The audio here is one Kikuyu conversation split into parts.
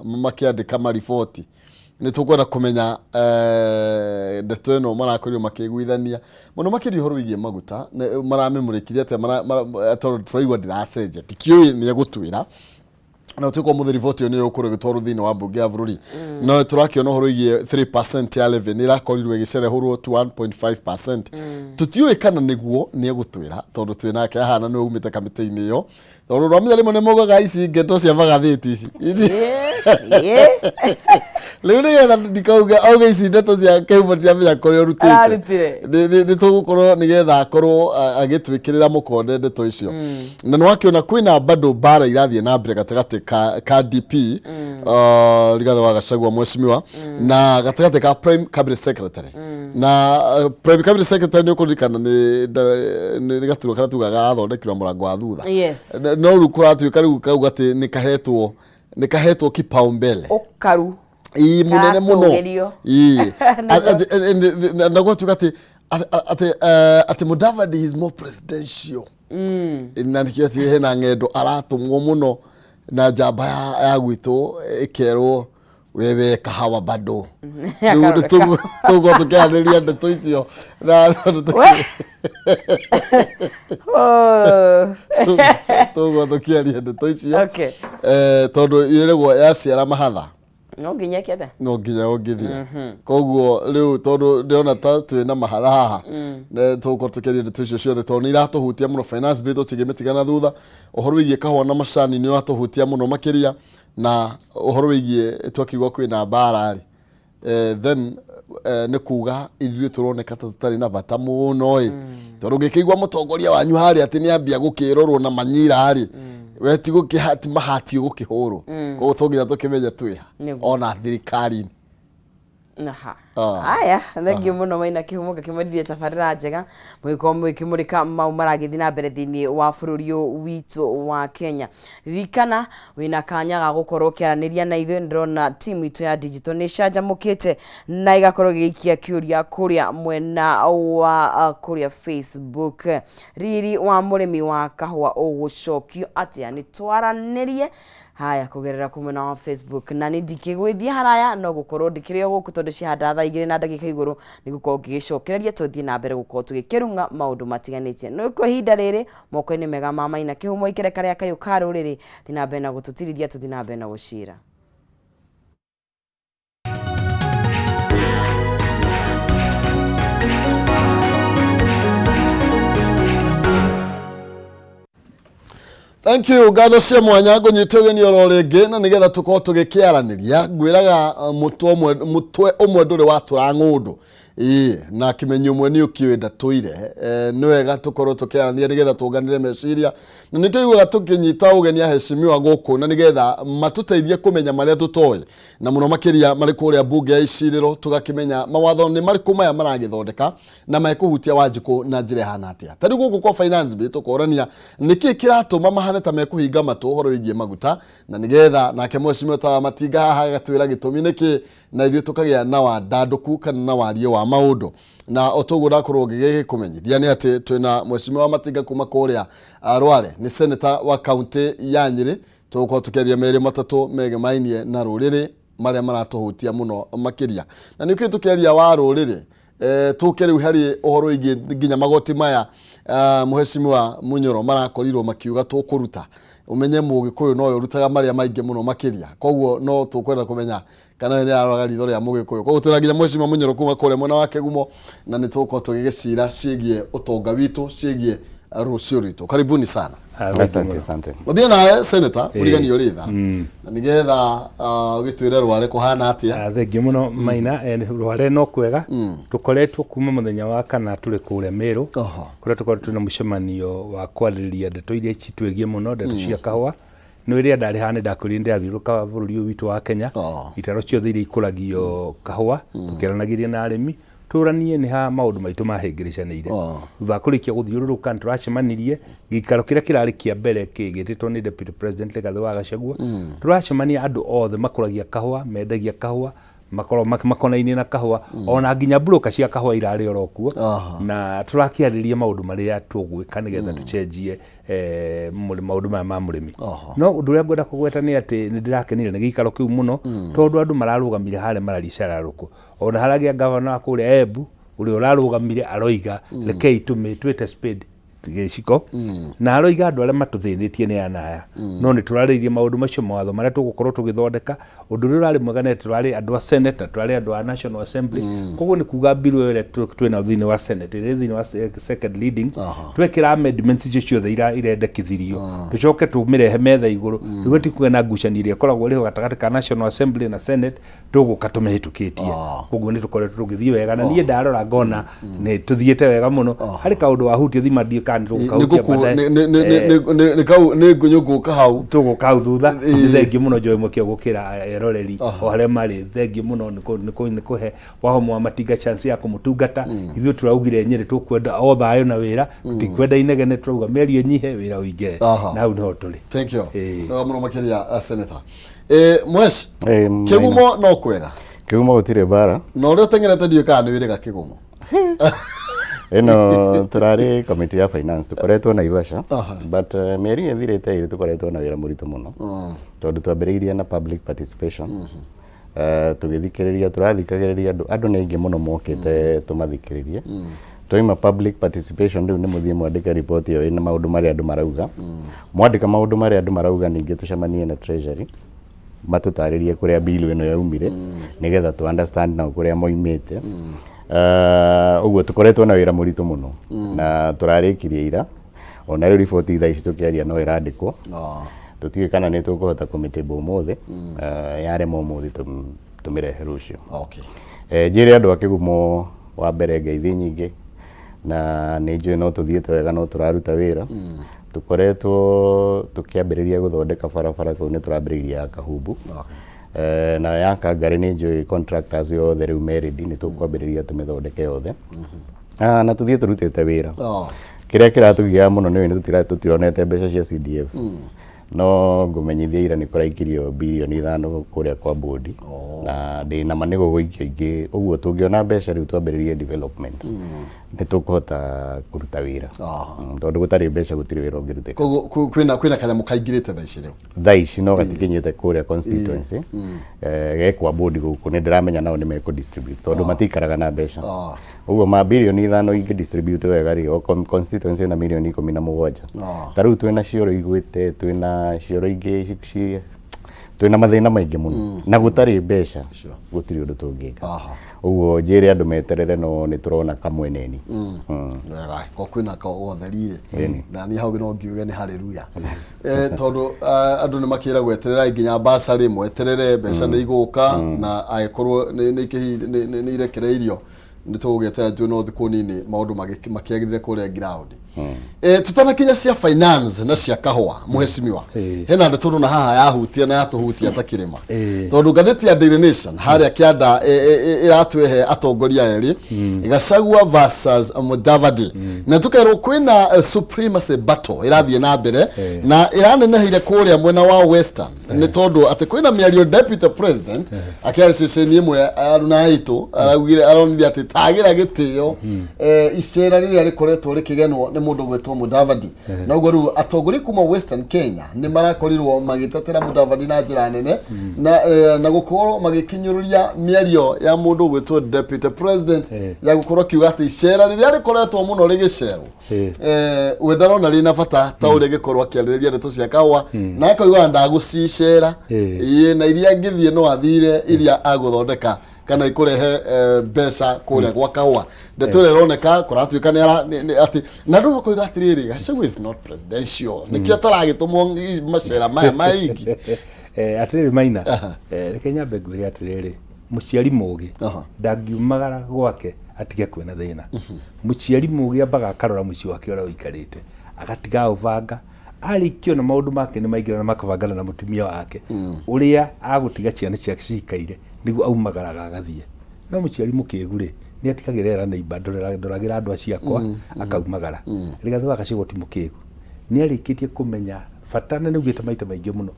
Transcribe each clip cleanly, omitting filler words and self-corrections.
makĩandĩka mariboti. Nĩ tũkwenda kũmenya ndeto ĩno marakorirwo makĩiguithania mũno makĩria ũhoro wĩgiĩ maguta, maramĩmũrĩkire atĩa, tondũ tũraigua ndĩracenjia, tikĩũĩ nĩ egũtwĩra na tuĩka ũmũthĩ riboti ĩyo nĩyo ĩgũkorwo ĩgĩtwarwo thĩinĩ wa mbunge ya bũrũri. No tũrakĩona ũhoro wĩgiĩ 3% ya levy nĩ ĩrakorirwo ĩgĩcerehũrwo to 1.5%. Tũtiũĩ kana nĩguo, nĩ egũtwĩra tondũ twĩ nake haha na nĩwe umĩte kamĩtĩ-inĩ ĩyo, tondũ ũramenya rĩmwe nĩ maugaga ici ngeto cia magathĩti ici. Rĩu nĩgetha ndikauge auge ici ndeto cia kĩhumo ndiramenya kũrĩa ũrutĩte. Ararutire. Nĩ tũgũkorwo nĩgetha akorwo agĩtwĩkĩrĩra mũkonde ndeto icio. Na nĩ wakĩona kwĩna bado mbara irathiĩ na mbere gatagatĩ ka DP, Rigathĩ wa Gachagua mheshimiwa, na gatagatĩ ka Prime Cabinet Secretary. Na Prime Cabinet Secretary nĩ ũkũririkana nĩ gaturwa karĩa tugaga gathondekirwo mũrango wa thutha. No rĩu kũratuĩka rĩu kauga atĩ nĩ kahetwo kipaumbele. Ũkaru. Ii, mũnene mũno. Karatũgĩrio. Ii. Nĩguo. Na gwatuĩka atĩ Mudavadi is more presidential, na nĩkĩo atĩ hena ng'endo aratũmwo mũno na njamba ya gwitũ ĩkerwo wewe kahawa bado. Rĩu nĩ tũgũkorwo tũkĩarĩrĩria ndeto icio na We. Oh. tũgũkorwo tũkĩaria ndeto icio. Tondũ ĩrĩgwo yaciara mahatha. No nginya kethe. No nginya ũngĩthiĩ. Koguo rĩu tondũ ndĩrona ta twĩna mahatha haha, tũgũkorwo tũkĩaria ndeto icio ciothe tondũ nĩ iratũhutia mũno. Finance bill tũtingĩmĩtiga na thutha, ũhoro wĩgiĩ kahũa na macani nĩ ũratũhutia mũno makĩria, na ũhoro wĩgiĩ twakiuga kwĩna mbara rĩ, then nĩ kuga ithuĩ tũroneka ta tũtarĩ na bata mũno ĩ, tondũ ũngĩkĩigua mũtongoria wanyu harĩa atĩ nĩ ambia gũkĩrorwo na manyira rĩ, we ti gũkĩhati mahati ũgũkĩhũrwo. Koguo to nginya tũkĩmenye twĩha ona thirikari-inĩ. Aha. Aya, thengiũ mũno Maina Kĩhumo, ngakĩmwendithia tabarĩra njega mũgĩkorwo mũgĩkĩmũrĩka mau maragĩthiĩ na mbere thĩinĩ wa bũrũri ũyũ witũ wa Kenya. Ririkana wĩna kanya ga gũkorwo ũkĩaranĩria na ithuĩ. Ndĩrona timu itũ ya digital nĩ ĩcanjamũkĩte na ĩgakorwo ĩgĩikia kĩũria kũrĩa mwena wa kũrĩa Facebook. Riri wa mũrĩmi wa kahũa ũgũcokio atĩa? Nĩ twaranĩrie haya kũgerera kũ mwena wa Facebook, na nĩ ndikĩgwĩthiĩ haraya no gũkorwo ndĩkĩrĩ o gũkũ tondũ cihanda thaa 2 na ndagĩka igũrũ nĩ gũkorwo ngĩgĩcokereria tũthiĩ na mbere gũkorwo tũgĩkĩrung'a maũndũ matiganĩte. No kwa ihinda rĩrĩ moko-inĩ mega ma Maina Kĩhumo, ikere karĩa kayũ ka rũrĩrĩ, thiĩ na mbere na gũtũtirithia, tũthiĩ na mbere na gũcira. Thank you. Ngatho cia mwanya, ngũnyite ũgeni oro rĩngĩ na nĩgetha tũkorwo tũgĩkĩaranĩria. Ngwĩraga mũtwe ũmwe ndũrĩ watũra ng'ũndũ. Ĩĩ, na kĩmenyi ũmwe nĩ ũkĩũĩ ndatũire. Nĩ wega tũkorwo tũkĩaranĩria nĩgetha tũnganĩre meciria, na nĩkĩo iguaga tũkĩnyita ũgeni aheshimiwa gũkũ na nĩgetha matũteithie kũmenya marĩa tũtoĩ, na mũno makĩria marĩ kũrĩa mbunge ya icirĩro, tũgakĩmenya mawatho nĩ marĩkũ maya maragĩthondeka na mekũhutia Wanjikũ na njĩra ĩhana atĩa. Ta rĩu gũkũ kwa finance bill tũkorania nĩkĩ kĩratũma mahane ta mekũhinga matũ ũhoro wĩgiĩ maguta, na nĩgetha nake mheshimiwa ta Matinga haha agatwĩra gĩtũmi nĩkĩ, na ithuĩ tũkagĩa na wandandũku kana na wariĩ wa maũndũ. Na o toguo ndakorwo ngĩgĩkũmenyithia nĩ atĩ twĩna mheshimiwa Matinga kuma kũrĩa Rware, nĩ senator wa kaunti ya Nyĩrĩ. Tũgũkorwo tũkĩaria merĩ matatũ megemainie na rũrĩrĩ marĩa maratũhutia mũno makĩria, na nĩkĩo tũkĩaria wa rũrĩrĩ, tũke rĩu harĩ ũhoro wĩgiĩ nginya magoti maya, mũheshimiwa Munyoro marakorirwo makiuga tũkũruta. Ũmenye mũgĩkũyũ nowe ũrutaga marĩa maingĩ mũno makĩria, koguo no tũkwenda kũmenya kana we nĩ aroraga ritho rĩa mũgĩkũyũ. Koguo twĩna nginya mheshimiwa Munyoro kuma kũrĩa mwena wa Kĩgumo, na nĩ tũgũkorwo tũgĩgĩcira ciĩgiĩ ũtonga witũ, ciĩgiĩ rũciũ rwitũ. Karibuni sana. Asante, asante. Mũthie nawe senator, ũriganio rĩ tha na nĩgetha ũgĩtwĩre Rware kũhana atĩa. Thengiũ mũno Maina, Rware no kwega. Tũkoretwo kuma mũthenya wa kana tũrĩ kũrĩa Meru, kũrĩa tũkoretwo na mũcemanio wa kwarĩrĩria ndeto iria citwĩgiĩ mũno, ndeto cia kahũa. Nĩ rĩrĩa ndarĩ haha nĩ ndakwĩrire ndĩrathiũrũrũka bũrũri ũyũ witũ wa Kenya, itaro ciothe iria ikũragio kahũa, tũkĩaranagĩria na arĩmi, tũranie nĩ ha maũndũ maitũ mahĩngĩrĩcanĩire. Thutha wa kũrĩkia gũthiũrũrũka nĩ tũracemanirie gĩikaro kĩrĩa kĩrarĩ kĩa mbere gĩtĩtwo nĩ Deputy President Rigathĩ wa Gachagua. Tũracemania andũ othe makũragia kahũa, mendagia kahũa, Makorwo makonainie na kahũa, ona nginya broker cia kahũa irarĩ oro kuo. Na tũrakĩarĩria maũndũ marĩa tũgwĩka nĩgetha tũcenjie maũndũ maya ma mũrĩmi. No ũndũ ũrĩa ngwenda kũgweta nĩ atĩ nĩ ndĩrakenire nĩ gĩikaro kĩu mũno, tondũ andũ mararũgamire harĩa mararia cararũkũ. Ona haragĩa gavana wa kũrĩa Embu ũrĩa ũrarũgamire aroiga, rekei tũmĩtwĩte spade gĩciko, na aroiga andũ arĩa matũthĩnĩtie nĩ aya na aya. No nĩ tũrarĩirie maũndũ macio, mawatho marĩa tũgũkorwo tũgĩthondeka. Ũndũ ũrĩa ũrarĩ mwega nĩ atĩ tũrarĩ andũ a Senate na tũrarĩ andũ a National Assembly. Koguo nĩ kuga bill ĩyo ĩrĩa twĩnayo thĩinĩ wa Senate, ĩrĩa ĩ thĩinĩ wa second reading, twekĩra amendments icio ciothe irendekithirio, tũcoke tũmĩrehe metha igũrũ, rĩu hatikũgĩa na ngucanio ĩrĩa ĩkoragwo ĩrĩ ho gatagatĩ ka National Assembly na Senate. Tũgũka tũmĩhĩtũkĩtie. Koguo nĩ tũkoretwo tũgĩthiĩ wega, na niĩ ndarora ngona nĩ tũthiĩte wega mũno. Harĩ kaũndũ wahutia thima, ndiũĩ kana nĩ tũgũkahutia baadaye. Nĩ kau nĩ ngũka hau. Tũgũka hau thutha. Nĩ thengiũ mũno Joy Mweke gũkĩra eroreri o harĩa marĩ. Thengiũ mũno nĩ kũhe Wahoma wa Matinga chance ya kũmũtungata. Ithuĩ tũraugire Nyĩrĩ tũkwenda o thayũ na wĩra, tũtikwenda inegene, tũrauga mĩario ĩnyihe, wĩra ũingĩhe. Na hau nĩho tũrĩ. Thank you. Wega mũno makĩria, Senator. Eh, mwesh. Eh, Maina. Kĩgumo no kwega. Kĩgumo gũtirĩ mbara. Na ũrĩa ũteng'erete ndiũĩ kana nĩ wĩrĩga kĩgumo. Ĩno tũrarĩ committee ya finance, tũkoretwo Naivasha, but mĩeri ĩthirĩte ĩrĩ tũkoretwo na wĩra mũritũ mũno, tondũ twambĩrĩirie na public participation. Tũgĩthikĩrĩria, tũrathikagĩrĩria andũ, andũ nĩ aingĩ mũno mokĩte tũmathikĩrĩrie. Twaima public participation, rĩu nĩ mũthiĩ mwandĩke report ĩyo ĩna maũndũ marĩa andũ marauga. Mwandĩka maũndũ marĩa andũ marauga, ningĩ tũcemanie na treasury matũtarĩrie kũrĩa bill ĩno yaumire, nĩgetha tũ understand nao kũrĩa moimĩte. Ũguo tũkoretwo na wĩra mũritũ mũno na tũrarĩkirie ira. Ona rĩu riboti thaa ici tũkĩaria no ĩrandĩkwo. Tũtiũĩ kana nĩ tũkũhota kũmĩtĩmba ũmũthĩ. Yarema ũmũthĩ, tũmĩrehe rũciũ. Njĩre andũ a Kĩgumo wa mbere ngeithi nyingĩ, na nĩ njũĩ no tũthiĩte wega, no tũraruta wĩra. Tũkoretwo tũkĩambĩrĩria gũthondeka barabara kũu, nĩ tũrambĩrĩirie ya Kahumbu. Na ya Kangarĩ nĩ njũĩ contractors yothe rĩu me ready, nĩ tũkwambĩrĩria tũmĩthondeke yothe. Na tũthiĩ tũrutĩte wĩra. Kĩrĩa kĩratũgiaga mũno nĩ tũtironete mbeca cia CDF. No ngũmenyithia ira nĩ kũraikirio birioni 5 kũrĩa kwa bodi, na ndĩ na ma nĩ gũgũikio ingĩ. Ũguo tũngĩona mbeca rĩu twambĩrĩrie development, nĩ tũkũhota kũruta wĩra. Tondũ gũtarĩ mbeca gũtirĩ wĩra ũngĩrutĩka. Koguo kwĩna kanyamũ kaingĩrĩte thaa ici rĩu? Thaa ici no gatikinyĩte kũrĩa constituency. Ge kwa bodi gũkũ, nĩ ndĩramenya nao nĩ mekũ distribute, tondũ matikaraga na mbeca. Ũguo ma birioni 5 ingĩ distribute wega rĩ, o constituency ĩna mirioni 17. Ta rĩu twĩna cioro igwĩte, twĩna cioro ingĩ twĩna mathĩna maingĩ mũno, na gũtarĩ mbeca gũtirĩ ũndũ tũngĩka. Ũguo njĩre andũ meterere, no nĩ tũrona kamweneni. Wega, ko kwĩna ka gotheri-rĩ, Ĩni. Na niĩ hau no ngiuge nĩ haleluya. Tondũ andũ nĩ makĩragwo etererai nginya basarĩ, mweterere mbeca nĩ igũka, na angĩkorwo nĩ irekereirio, nĩ tũgũgĩetera njũĩ no thikũ nini maũndũ makĩagĩrĩre kũrĩa ground. Tutanakinya cia finance na cia kahũa, mũhecimiwa, hena ndeto ndona haha yahutia na yatũhutia ta kĩrĩma, tondũ ngathĩti ya Daily Nation harĩa kĩanda ĩratwehe atongoria erĩ, Gachagua versus Mudavadi, na tũkerwo kwĩna supremacy battle ĩrathiĩ na mbere na ĩraneneheire kũrĩa mwena wa Western, nĩ tondũ atĩ kwĩna mĩario deputy president akĩaria ceceni ĩmwe aruna itũ araugire, aronire atĩ tagĩra gĩtĩo icera rĩrĩa rĩkoretwo rĩkĩgenwo nĩ mũndũ gwĩtwo Mudavadi. Na ũguo rĩu atongoria kuma Western Kenya nĩ marakorirwo magĩtetera Mudavadi na njĩra nene na gũkorwo magĩkinyũrũria mĩario ya mũndũ gwĩtwo deputy president ya gũkorwo akiuga atĩ icera rĩrĩa rĩkoretwo mũno rĩgĩcerwo, we ndarona rĩna bata ta ũrĩa gĩkorwo akĩarĩrĩria ndeto cia kahũa, na akoiga ndagũcicera. Ĩĩ, na iria angĩthiĩ no athire iria agũthondeka kana ikũrehe mbeca kũrĩa gwa kahũa. Ndeto ĩrĩa ĩroneka kũratuĩka nĩ atĩ na andũ makoiga atĩrĩrĩ, Gachagua is not presidential, nĩkĩo ataragĩtũmwo macera maya maingĩ. Atĩrĩrĩ Maina, reke nyambe ngwĩre atĩrĩrĩ, mũciari mũgĩ ndangiumagara gwake atige kwĩna thĩna. Mũciari mũgĩ ambaga akarora mũciĩ wake ũrĩa ũikarĩte, agatiga aũbanga, arĩkia ona maũndũ make nĩ maingĩra na makabangana na mũtumia wake ũrĩa agũtiga ciana ciake cikaire, nĩguo aumagaraga agathiĩ. No mũciari mũkĩgu rĩ, nĩ atigagĩra era neighbor, ndoragĩra andũ acio akwa, akaumagara. Rigathĩ wa Gachagua ti mũkĩgu, nĩ arĩkĩtie kũmenya bata, na nĩ augĩte maita maingĩ mũno.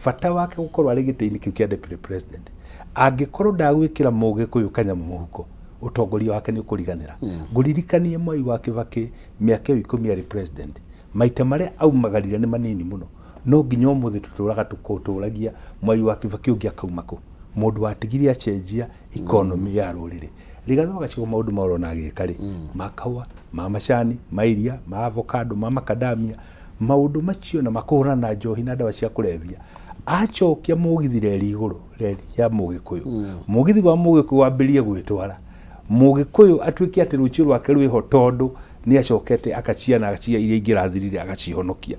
Bata wake gũkorwo arĩ gĩtĩ-inĩ kĩu kĩa deputy president, angĩkorwo ndagwĩkĩra Mũgĩkũyũ kanyamũ mũhuko, ũtongoria wake nĩ ũkũriganĩra. Ngũririkanie Mwai wa Kĩbakĩ mĩaka ĩyo ikũmi arĩ president, maita marĩa aumagarire nĩ manini mũno. No nginya ũmũthĩ tũtũraga tũtũragia Mwai wa Kĩbakĩ ũngĩ akauma kũ? Mũndũ watigire acenjia economy ya rũrĩrĩ. Rigathĩ wa Gachagua maũndũ ma ũrona agĩka rĩ, ma kahũa, ma macani, ma iria, ma avocado, ma macadamia, maũndũ macio na makũhũrana na njohi na ndawa cia kũrebia, acokia mũgithi reri igũrũ, reri ya Mũgĩkũyũ. Mũgithi wa Mũgĩkũyũ wambĩrĩrie gwĩtwara. Mũgĩkũyũ atuĩke atĩ rũciũ rwake rwĩho tondũ nĩ acokete akaciana cia iria ingĩrathirire agacihonokia.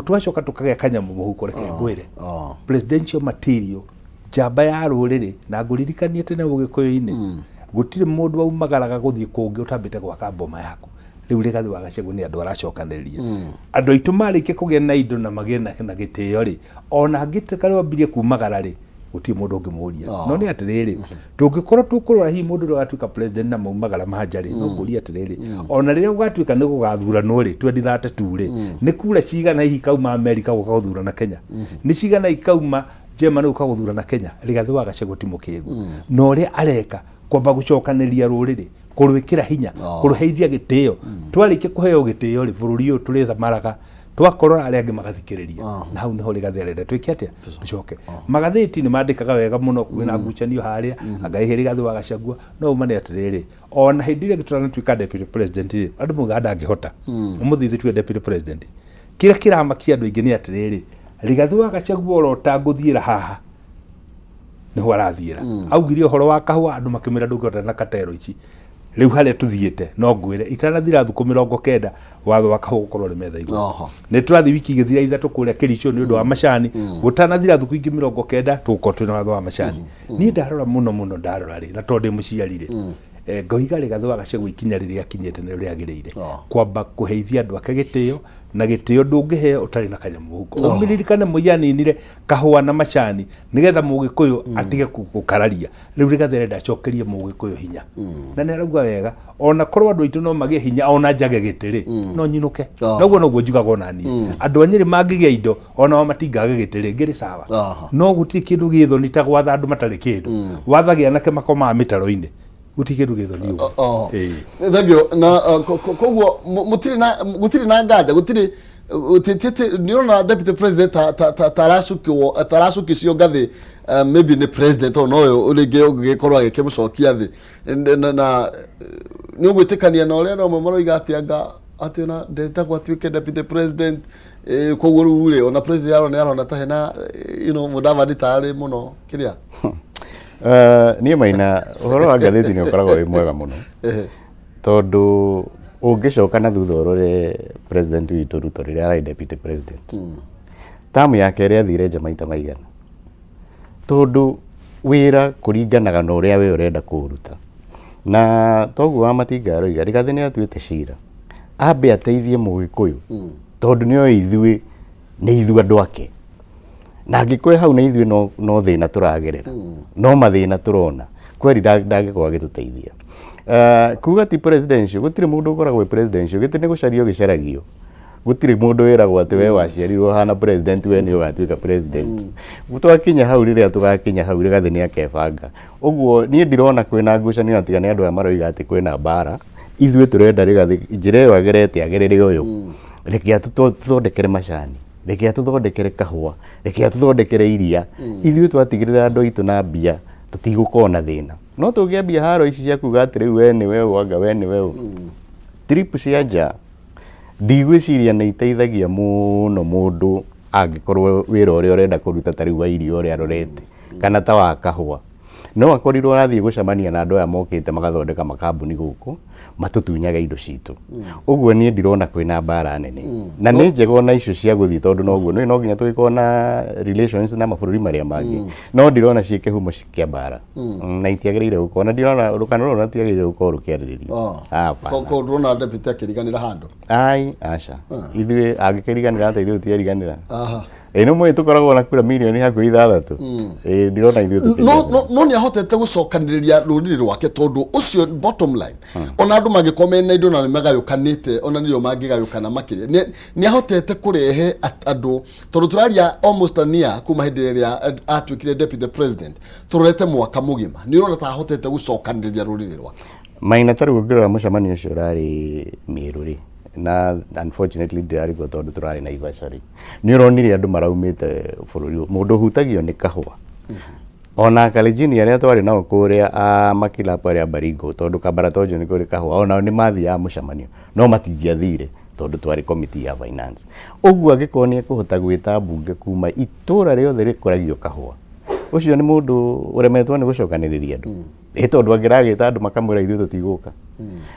Twacoka tũkagĩa kanyamũ mũhuko, reke ngwĩre. Presidential material, njamba ya rũrĩrĩ, na ngũririkanie tene Ũgĩkũyũ-inĩ, gũtirĩ mũndũ waumagaraga gũthiĩ kũngĩ ũtambĩte gwaka mboma yaku. Rĩu Rigathĩ wa Gachagua nĩ andũ aracokanĩrĩria. Andũ aitũ marĩkia kũgĩa na indo na magĩe na gĩtĩo rĩ, ona angĩtuĩka rĩu ambirie kumagara rĩ, gũtirĩ mũndũ ũngĩmũria. No nĩ atĩrĩrĩ, tũngĩkorwo tũkũrora hihi mũndũ ũrĩa ũgatuĩka president na maumagara ma nja rĩ, no ngũrie atĩrĩrĩ, ona rĩrĩa gũgatuĩka nĩ gũgathuranwo rĩ, 2032 rĩ, nĩ kura cigana hihi ikauma Amerika gũka gũthurana Kenya? Nĩ cigana ikauma Germany gũka gũthurana Kenya? Rigathĩ wa Gachagua ti mũkĩgu. Na ũrĩa areka, kwamba gũcokanĩrĩria rũrĩrĩ, kũrwĩkĩra hinya, kũrũheithia gĩtĩo. Twarĩkia kũheo gĩtĩo rĩ, bũrũri ũyũ tũrĩthamaraga, twakorora arĩa angĩ magathikĩrĩria. Na hau nĩho Rigathĩ arenda twĩke atĩa? Tũcoke. Magathĩti nĩ mandĩkaga wega mũno, kwĩna ngucanio harĩa, anga hihi Rigathĩ wa Gachagua, no ũma nĩ atĩrĩrĩ, ona hĩndĩ ĩrĩa tũtanatuĩka deputy president rĩ, andũ maugaga ndangĩhota. Ũmũthĩ ithuĩ tuge deputy president. Kĩrĩa kĩramakia andũ aingĩ nĩ atĩrĩrĩ, Rigathĩ wa Gachagua oro ũtangũthiĩra haha, nĩho arathiĩra. Augire ũhoro wa kahũa, andũ makĩmwĩra ndũngĩhota na katero ici. Rĩu harĩa tũthiĩte, no ngwĩre, itanathira thikũ 90, watho wa kahũa ũgũkorwo ũrĩ metha igũrũ. Nĩ tũrathiĩ wiki igĩthira ithatũ kũrĩa Kericho nĩ ũndũ wa macani, gũtanathira thikũ ingĩ 90, tũgũkorwo twĩna watho wa macani. Niĩ ndarora mũno mũno ndarora rĩ, na tondũ ndĩ mũciari rĩ, ngoiga Rigathĩ wa Gachagua ikinya rĩrĩa akinyĩte nĩ rĩagĩrĩire. Kwamba kũheithia andũ ake gĩtĩo, na gĩtĩo ndũngĩheo ũtarĩ na kanyamũ mũhuko. Ũmĩririkane Moi aninire kahũa na macani nĩgetha Mũgĩkũyũ atige gũkararia. Rĩu Rigathĩ arenda acokerie Mũgĩkũyũ hinya. Na nĩ arauga wega, ona korwo andũ aitũ no magĩe hinya ona njage gĩtĩ rĩ, no nyinũke. Na ũguo noguo njugaga ona niĩ. Andũ a Nyĩrĩ mangĩgĩa indo, ona o matingage gĩtĩ rĩ, ngĩrĩ sawa. No gũtirĩ kĩndũ gĩ thoni ta gwatha andũ matarĩ kĩndũ. Wathage anake makomaga mĩtaro-inĩ. Gũtirĩ kĩndũ gĩ thoni ũguo. Ĩĩ. Thengiũ na koguo mũtirĩ na gũtirĩ na nganja gũtirĩ nĩrona deputy president ta taracukĩcio ngathĩ maybe nĩ president o no rĩngĩ ũngĩgĩkorwo agĩkĩmũcokia thĩ na nĩ ũgwĩtĩkania na ũrĩa andũ amwe maroiga atĩ anga atĩ ona ndetagwo atuĩke deputy president koguo rĩu rĩ ona president arona arona ta hena Mudavadi tarĩ mũno kĩrĩa. Niĩ Maina, ũhoro wa ngathĩti nĩ ũkoragwo wĩ mwega mũno tondũ ũngĩcoka na thutha ũrore president witũ Ruto rĩrĩa ararĩ deputy president, tamu yake ĩrĩa athire nja maita maigana, tondũ wĩra kũringanaga na ũrĩa we ũrenda kũũruta. Na toguo wa Matinga aroiga, Rigathĩ nĩ atuĩte cira ambe ateithie Mũgĩkũyũ tondũ nĩ oĩ ithuĩ nĩ ithuĩ andũ ake, na angĩkorwo hau nĩ ithuĩ no thĩna tũragerera, no mathĩna tũrona kweri ndangĩkorwo agĩtũteithia. Kuga ti presidential, gũtirĩ mũndũ ũkoragwo wĩ presidential, gĩtĩ nĩ gũcario gĩcaragio. Gũtirĩ mũndũ wĩragwo atĩ we waciarirwo ũhana president, we nĩ ũgatuĩka president. Twakinya hau, rĩrĩa tũgakinya hau, Rigathĩ nĩ akebanga. Ũguo niĩ ndirona kwĩna ngucanio, tiga nĩ andũ aya maroiga atĩ kwĩna mbara. Ithuĩ tũrenda Rigathĩ njĩra ĩyo agerete agerere ũyũ. Reke atũthondekere macani, reke atũthondekere kahũa, reke atũthondekere iria. Ithuĩ twatigĩrĩra andũ aitũ na mbia, tũtigũkorwo na thĩna. No tũngĩambia haro ici cia kuga atĩ rĩu we nĩwe ũũ, anga we nĩwe ũũ. Trip cia nja ndigwĩciria nĩ iteithagia mũno mũndũ angĩkorwo wĩra ũrĩa ũrenda kũruta ta rĩu wa irio ũrĩa arorete kana ta wa kahũa. No akorirwo arathiĩ gũcemania na andũ aya mokĩte magathondeka makambuni gũkũ matũtunyage indo citũ. Ũguo niĩ ndirona kwĩna mbara nene. Na nĩ njega ona icio cia gũthiĩ tondũ noguo nĩ no nginya tũgĩkorwo na relations na mabũrũri marĩa mangĩ. No ndirona ciĩ kĩhumo kĩa mbara. Na itiagĩrĩire gũkorwo, na ndirona rũgano rũrũ rũtiagĩrĩire gũkorwo rũkĩarĩrĩrio. Hapana. Koguo ndũrona deputy akĩriganĩra handũ? Ai, aca. Ithuĩ angĩkĩriganĩra atĩa, ithuĩ tũtieriganĩra. Ĩ nĩ mũĩ tũkoragwo na kura mirioni hakuhĩ 6. Ĩ ndirona ithuĩ No tũkĩingĩra. No nĩ ahotete gũcokanĩrĩria rũrĩrĩ rwake, tondũ ũcio bottom line, ona andũ mangĩkorwo mena indo na nĩ magayũkanĩte, ona nĩrĩo mangĩgayũkana makĩria, nĩ ahotete kũrehe andũ, tondũ tũraria almost a year kuma hĩndĩ ĩrĩa atuĩkire deputy president, tũrorete mwaka mũgima, nĩ ũrona ta ahotete gũcokanĩrĩria rũrĩrĩ rwake? Maina, ta rĩu ũngĩrora mũcemanio ũcio ũrarĩ Mĩrũ rĩ, na unfortunately ndĩrarĩ kuo tondũ tũrarĩ Naivasha rĩ, nĩ ũronire andũ maraumĩte bũrũri ũyũ. Mũndũ ũhutagio nĩ kahũa, ona Kalenjin arĩa twarĩ nao kũrĩa a Makilabu, arĩa Baringo, tondũ Kabaratojo nĩ kũrĩ kahũa, onao nĩ mathiaga mũcemanio, no matingĩathire tondũ twarĩ committee ya finance. Ũguo angĩkorwo nĩ ekũhota gwĩta mbunge kuma itũra rĩothe rĩkũragio kahũa, ũcio nĩ mũndũ ũremetwo nĩ gũcokanĩrĩria andũ? Ĩ tondũ angĩragĩta andũ makamwĩra ithuĩ tũtigũka,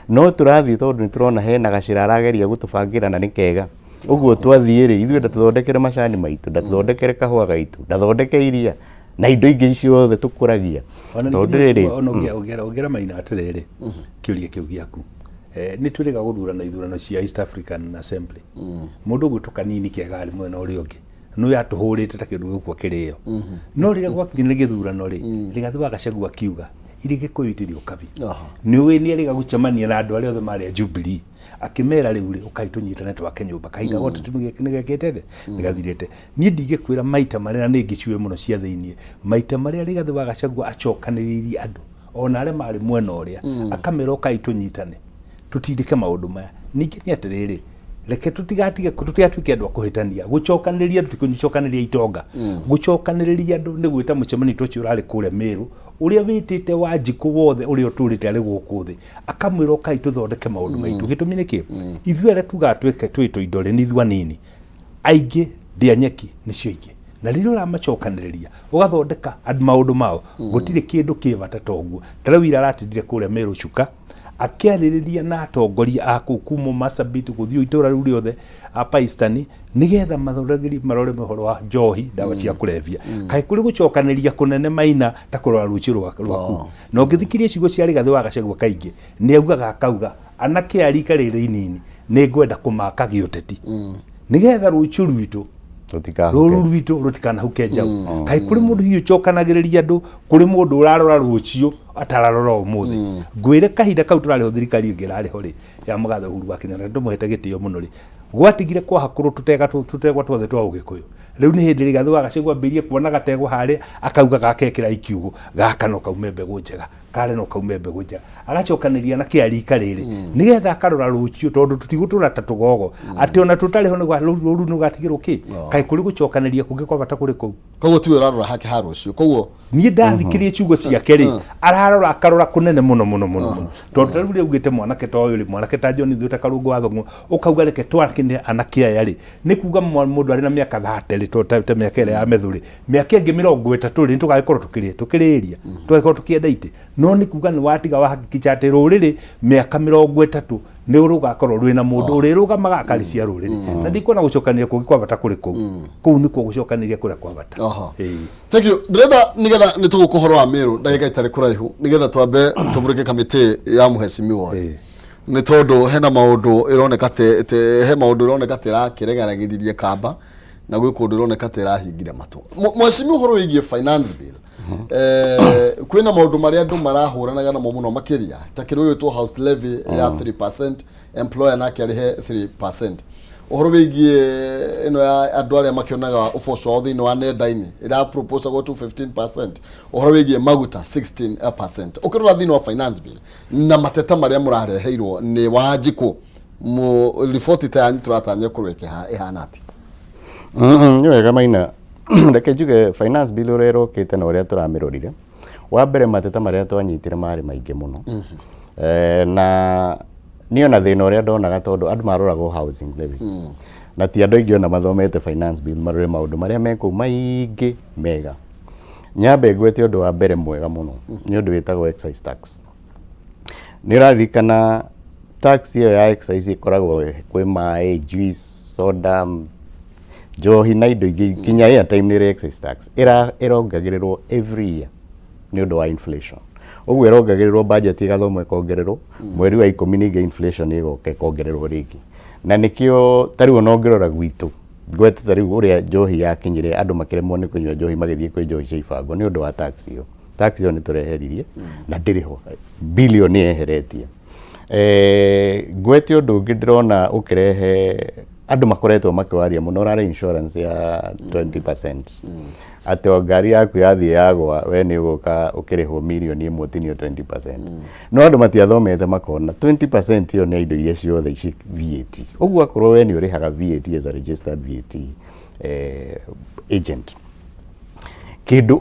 no tũrathiĩ tondũ nĩ tũrona hena gacĩra arageria gũtũbangĩra na nĩ kega. Ũguo twathiĩ rĩ, ithuĩ ndatũthondekere macani maitũ, ndatũthondekere kahũa gaitũ, ndathondeke iria na indo ingĩ ciothe tũkũragia. Ona tondũ rĩrĩ ona ũngĩra Maina atĩrĩrĩ, kĩũria kĩu gĩaku, nĩ twĩrĩga gũthurana ithurano cia East African Assembly, mũndũ ũgwĩtwo Kanini Kega arĩ mwena ũrĩa ũngĩ nĩ yatũhũrĩte ta kĩndũ gĩgũkua kĩrĩo, no rĩrĩa gwakinyire gĩthurano rĩ, Rigathĩ wa Gachagua akiuga irĩ Gĩkũyũ itirĩ ũkabi. Nĩ ũĩ nĩ erĩga gũcemania na andũ arĩa othe marĩ a Jubilee, akĩmera rĩu rĩ, ũkai tũnyitane twake nyũmba kahinda gothe nĩ gekĩte rĩ, nĩ gathirĩte. Niĩ ndingĩkwĩra maita marĩa, na nĩ ngĩciũĩ mũno cia thĩiniĩ, maita marĩa Rigathĩ wa Gachagua acokanĩrĩirie andũ ona arĩa marĩ mwena ũrĩa, akamera ũkai tũnyitane tũtindĩke maũndũ maya. Ningĩ nĩ atĩrĩrĩ, reke tũtigatige, tũtigatuĩke andũ a kũhĩtania. Gũcokanĩrĩria andũ ti kũcokanĩrĩria itonga. Gũcokanĩrĩria andũ nĩ gwĩta mũcemanio ta ũcio ũrarĩ kũrĩa Mĩrũ, ũrĩa wĩtĩte Wanjikũ wothe ũrĩa ũtũrĩte arĩ gũkũ thĩ, akamwĩra ũkai tũthondeke maũndũ maitũ. Gĩtũmi nĩ kĩ? Ithuĩ arĩa tugaga twĩke twĩ tũindo rĩ, nĩ ithuĩ anini, aingĩ ndĩa nyeki nĩcio ingĩ, na rĩrĩa ũramacokanĩrĩria ũgathondeka andũ maũndũ mao, gũtirĩ kĩndũ kĩ bata ta ũguo. Ta rĩu ira aratindire kũrĩa Mĩrũ Cuka akĩarĩrĩria na atongoria a kũu kuma Marsabit gũthiĩ itũra rĩu rĩothe a Paistani, nĩgetha mathondekeri marore ũhoro wa njohi, ndawa cia kũrebia. Kaĩ kũrĩ gũcokanĩria kũnene, Maina, ta kũrora rũciũ rwaku? Na ũngĩthikĩria ciugo cia Rigathĩ wa Gachagua kaingĩ, nĩ augaga, akauga anake a rika rĩrĩ inini nĩ ngwenda kũmaka gĩũteti nĩgetha rũciũ rwitũ Tũtikahuke. Rũru rwitũ rũtikanahuke njaũ. Kaĩ kũrĩ mũndũ hihi ũcokanagĩrĩria andũ, kũrĩ mũndũ ũrarora rũciũ atararora ũmũthĩ? Ngwĩre, kahinda kau tũrarĩho thirikari ĩngĩ ĩrarĩ ho rĩ, ya mũgathe Uhuru wa Kenyatta, ndũmũhete gĩtĩo mũno rĩ, gwatigire kwahakũrwo tũtega tũtegwa twothe twa Ũgĩkũyũ. Rĩu nĩ hĩndĩ Rigathĩ wa Gachagua ambĩrĩirie kuona gategwa harĩa, akauga gakekĩra ikiugũ gaka no kaume mbegũ njega, kare no kaume mbegũ njega. Agacokanĩria na kĩa rika rĩrĩ nĩgetha akarora rũciũ, tondũ tũtigũtũra ta tũgogo atĩ ona tũtarĩ ho rũru nĩ rũgatigĩrwo kĩ. Kaĩ kũrĩ gũcokanĩria kũngĩ kwa bata kũrĩ kũu? Koguo tiwe ũrarora hake ha rũciũ, koguo Niĩ ndathikĩrĩria ciugo ciake rĩ, ararora akarora kũnene mũno mũno mũno mũno, tondũ ta rĩu rĩ augĩte mwanake ta ũyũ rĩ, mwanake ta John Thuĩ, ta Karũngũ wa Thũng'wa, ũkauga reke twakine anake aya rĩ, nĩ kuga mũndũ arĩ na mĩaka 30 rĩ, to ta mĩaka ĩrĩa ya Methu rĩ, mĩaka ĩngĩ 30 rĩ, nĩtũgagĩkorwo tũkĩrĩ tũkĩrĩria, tũgagĩkorwo tũkĩenda itĩ. No nĩ kuga nĩ watiga wahakikica atĩ rũrĩrĩ mĩaka 30 nĩ rũgakorwo rwĩna mũndũ ũrĩrũgamaga akarĩcia rũrĩrĩ. Na ndikuona gũcokanĩria kũngĩ kwa bata kũrĩ kũu. Kũu nĩkuo gũcokanĩria kũrĩa kwa bata. Ĩĩ. Thank you. Ndĩrenda nĩgetha nĩ tũgũka ũhoro wa Meru ndagĩka itarĩ kũraihu, nĩgetha twambe tũmũrĩke kamĩtĩ ya mũhecimiwa Ĩĩ. Nĩ tondũ hena maũndũ ĩroneka he maũndũ ĩroneka ta ĩrakĩregaragĩririe kamba, na gwĩ kũndũ ĩroneka ta ĩrahingire matũ. Mheshimiwa, ũhoro wĩgiĩ finance bill, kwĩna maũndũ marĩa andũ marahũranaga namo mũno makĩria, ta kĩndũ gĩgwĩtwo house levy ya 3%, employer nake arĩhe 3%, ũhoro wĩgiĩ ĩno ya andũ arĩa makĩonaga ũboco wao thĩinĩ wa nenda-inĩ ĩra proposagwo to 15%, ũhoro wĩgiĩ maguta 16%. Ũkĩrora thĩinĩ wa finance bill na mateta marĩa mũrareheirwo nĩ Wanjikũ, riboti ta yanyu tũratanya ĩkorwo ĩhana atĩa? Nĩ wega Maina, reke njuge finance bill ũrĩa ĩrokĩte na ũrĩa tũramĩrorire, wa mbere mateta marĩa twanyitire marĩ maingĩ mũno. Na niĩ ona thĩna ũrĩa ndonaga, tondũ andũ maroragwo housing levy, na ti andũ aingĩ ona mathomete finance bill marore maũndũ marĩa me kũu maingĩ mega. Nyambe ngwete ũndũ wa mbere mwega mũno, nĩ ũndũ wĩtagwo excise tax. Nĩ ũraririkana tax ĩyo ya excise ĩkoragwo kwĩ maĩ, juice, soda, njohi na indo ingĩ, nginya airtime nĩ ĩrĩ excise tax. Ĩrongagĩrĩrwo every year nĩ ũndũ wa inflation. Ũguo ĩrongagĩrĩrwo, budget ĩgathomwo ĩkongererwo, mweri wa 10 ningĩ inflation ĩgoka ĩkongererwo rĩngĩ. Na nĩkĩo ta rĩu ona ũngĩrora gwitũ Ngwete ta rĩu ũrĩa njohi yakinyire andũ makĩremwo nĩ kũnyua njohi magĩthiĩ kwĩ njohi cia ibango nĩ ũndũ wa tax ĩyo. Tax ĩyo nĩ tũreheririe na ndĩrĩ ho, bill ĩyo nĩ yeheretie. Ngwete ũndũ ũngĩ ndĩrona ũkĩrehe andũ makoretwo makĩwaria mũno ũrarĩ insurance ya 20% atĩ o ngari yaku yathiĩ yagwa we nĩ ũgũka ũkĩrĩhwo mirioni ĩmwe ũtinio 20%. No andũ matiathomete makona 20% ĩyo nĩ ya indo iria ciothe ici VAT. Ũguo akorwo we nĩ ũrĩhaga VAT as a registered VAT agent. Kĩndũ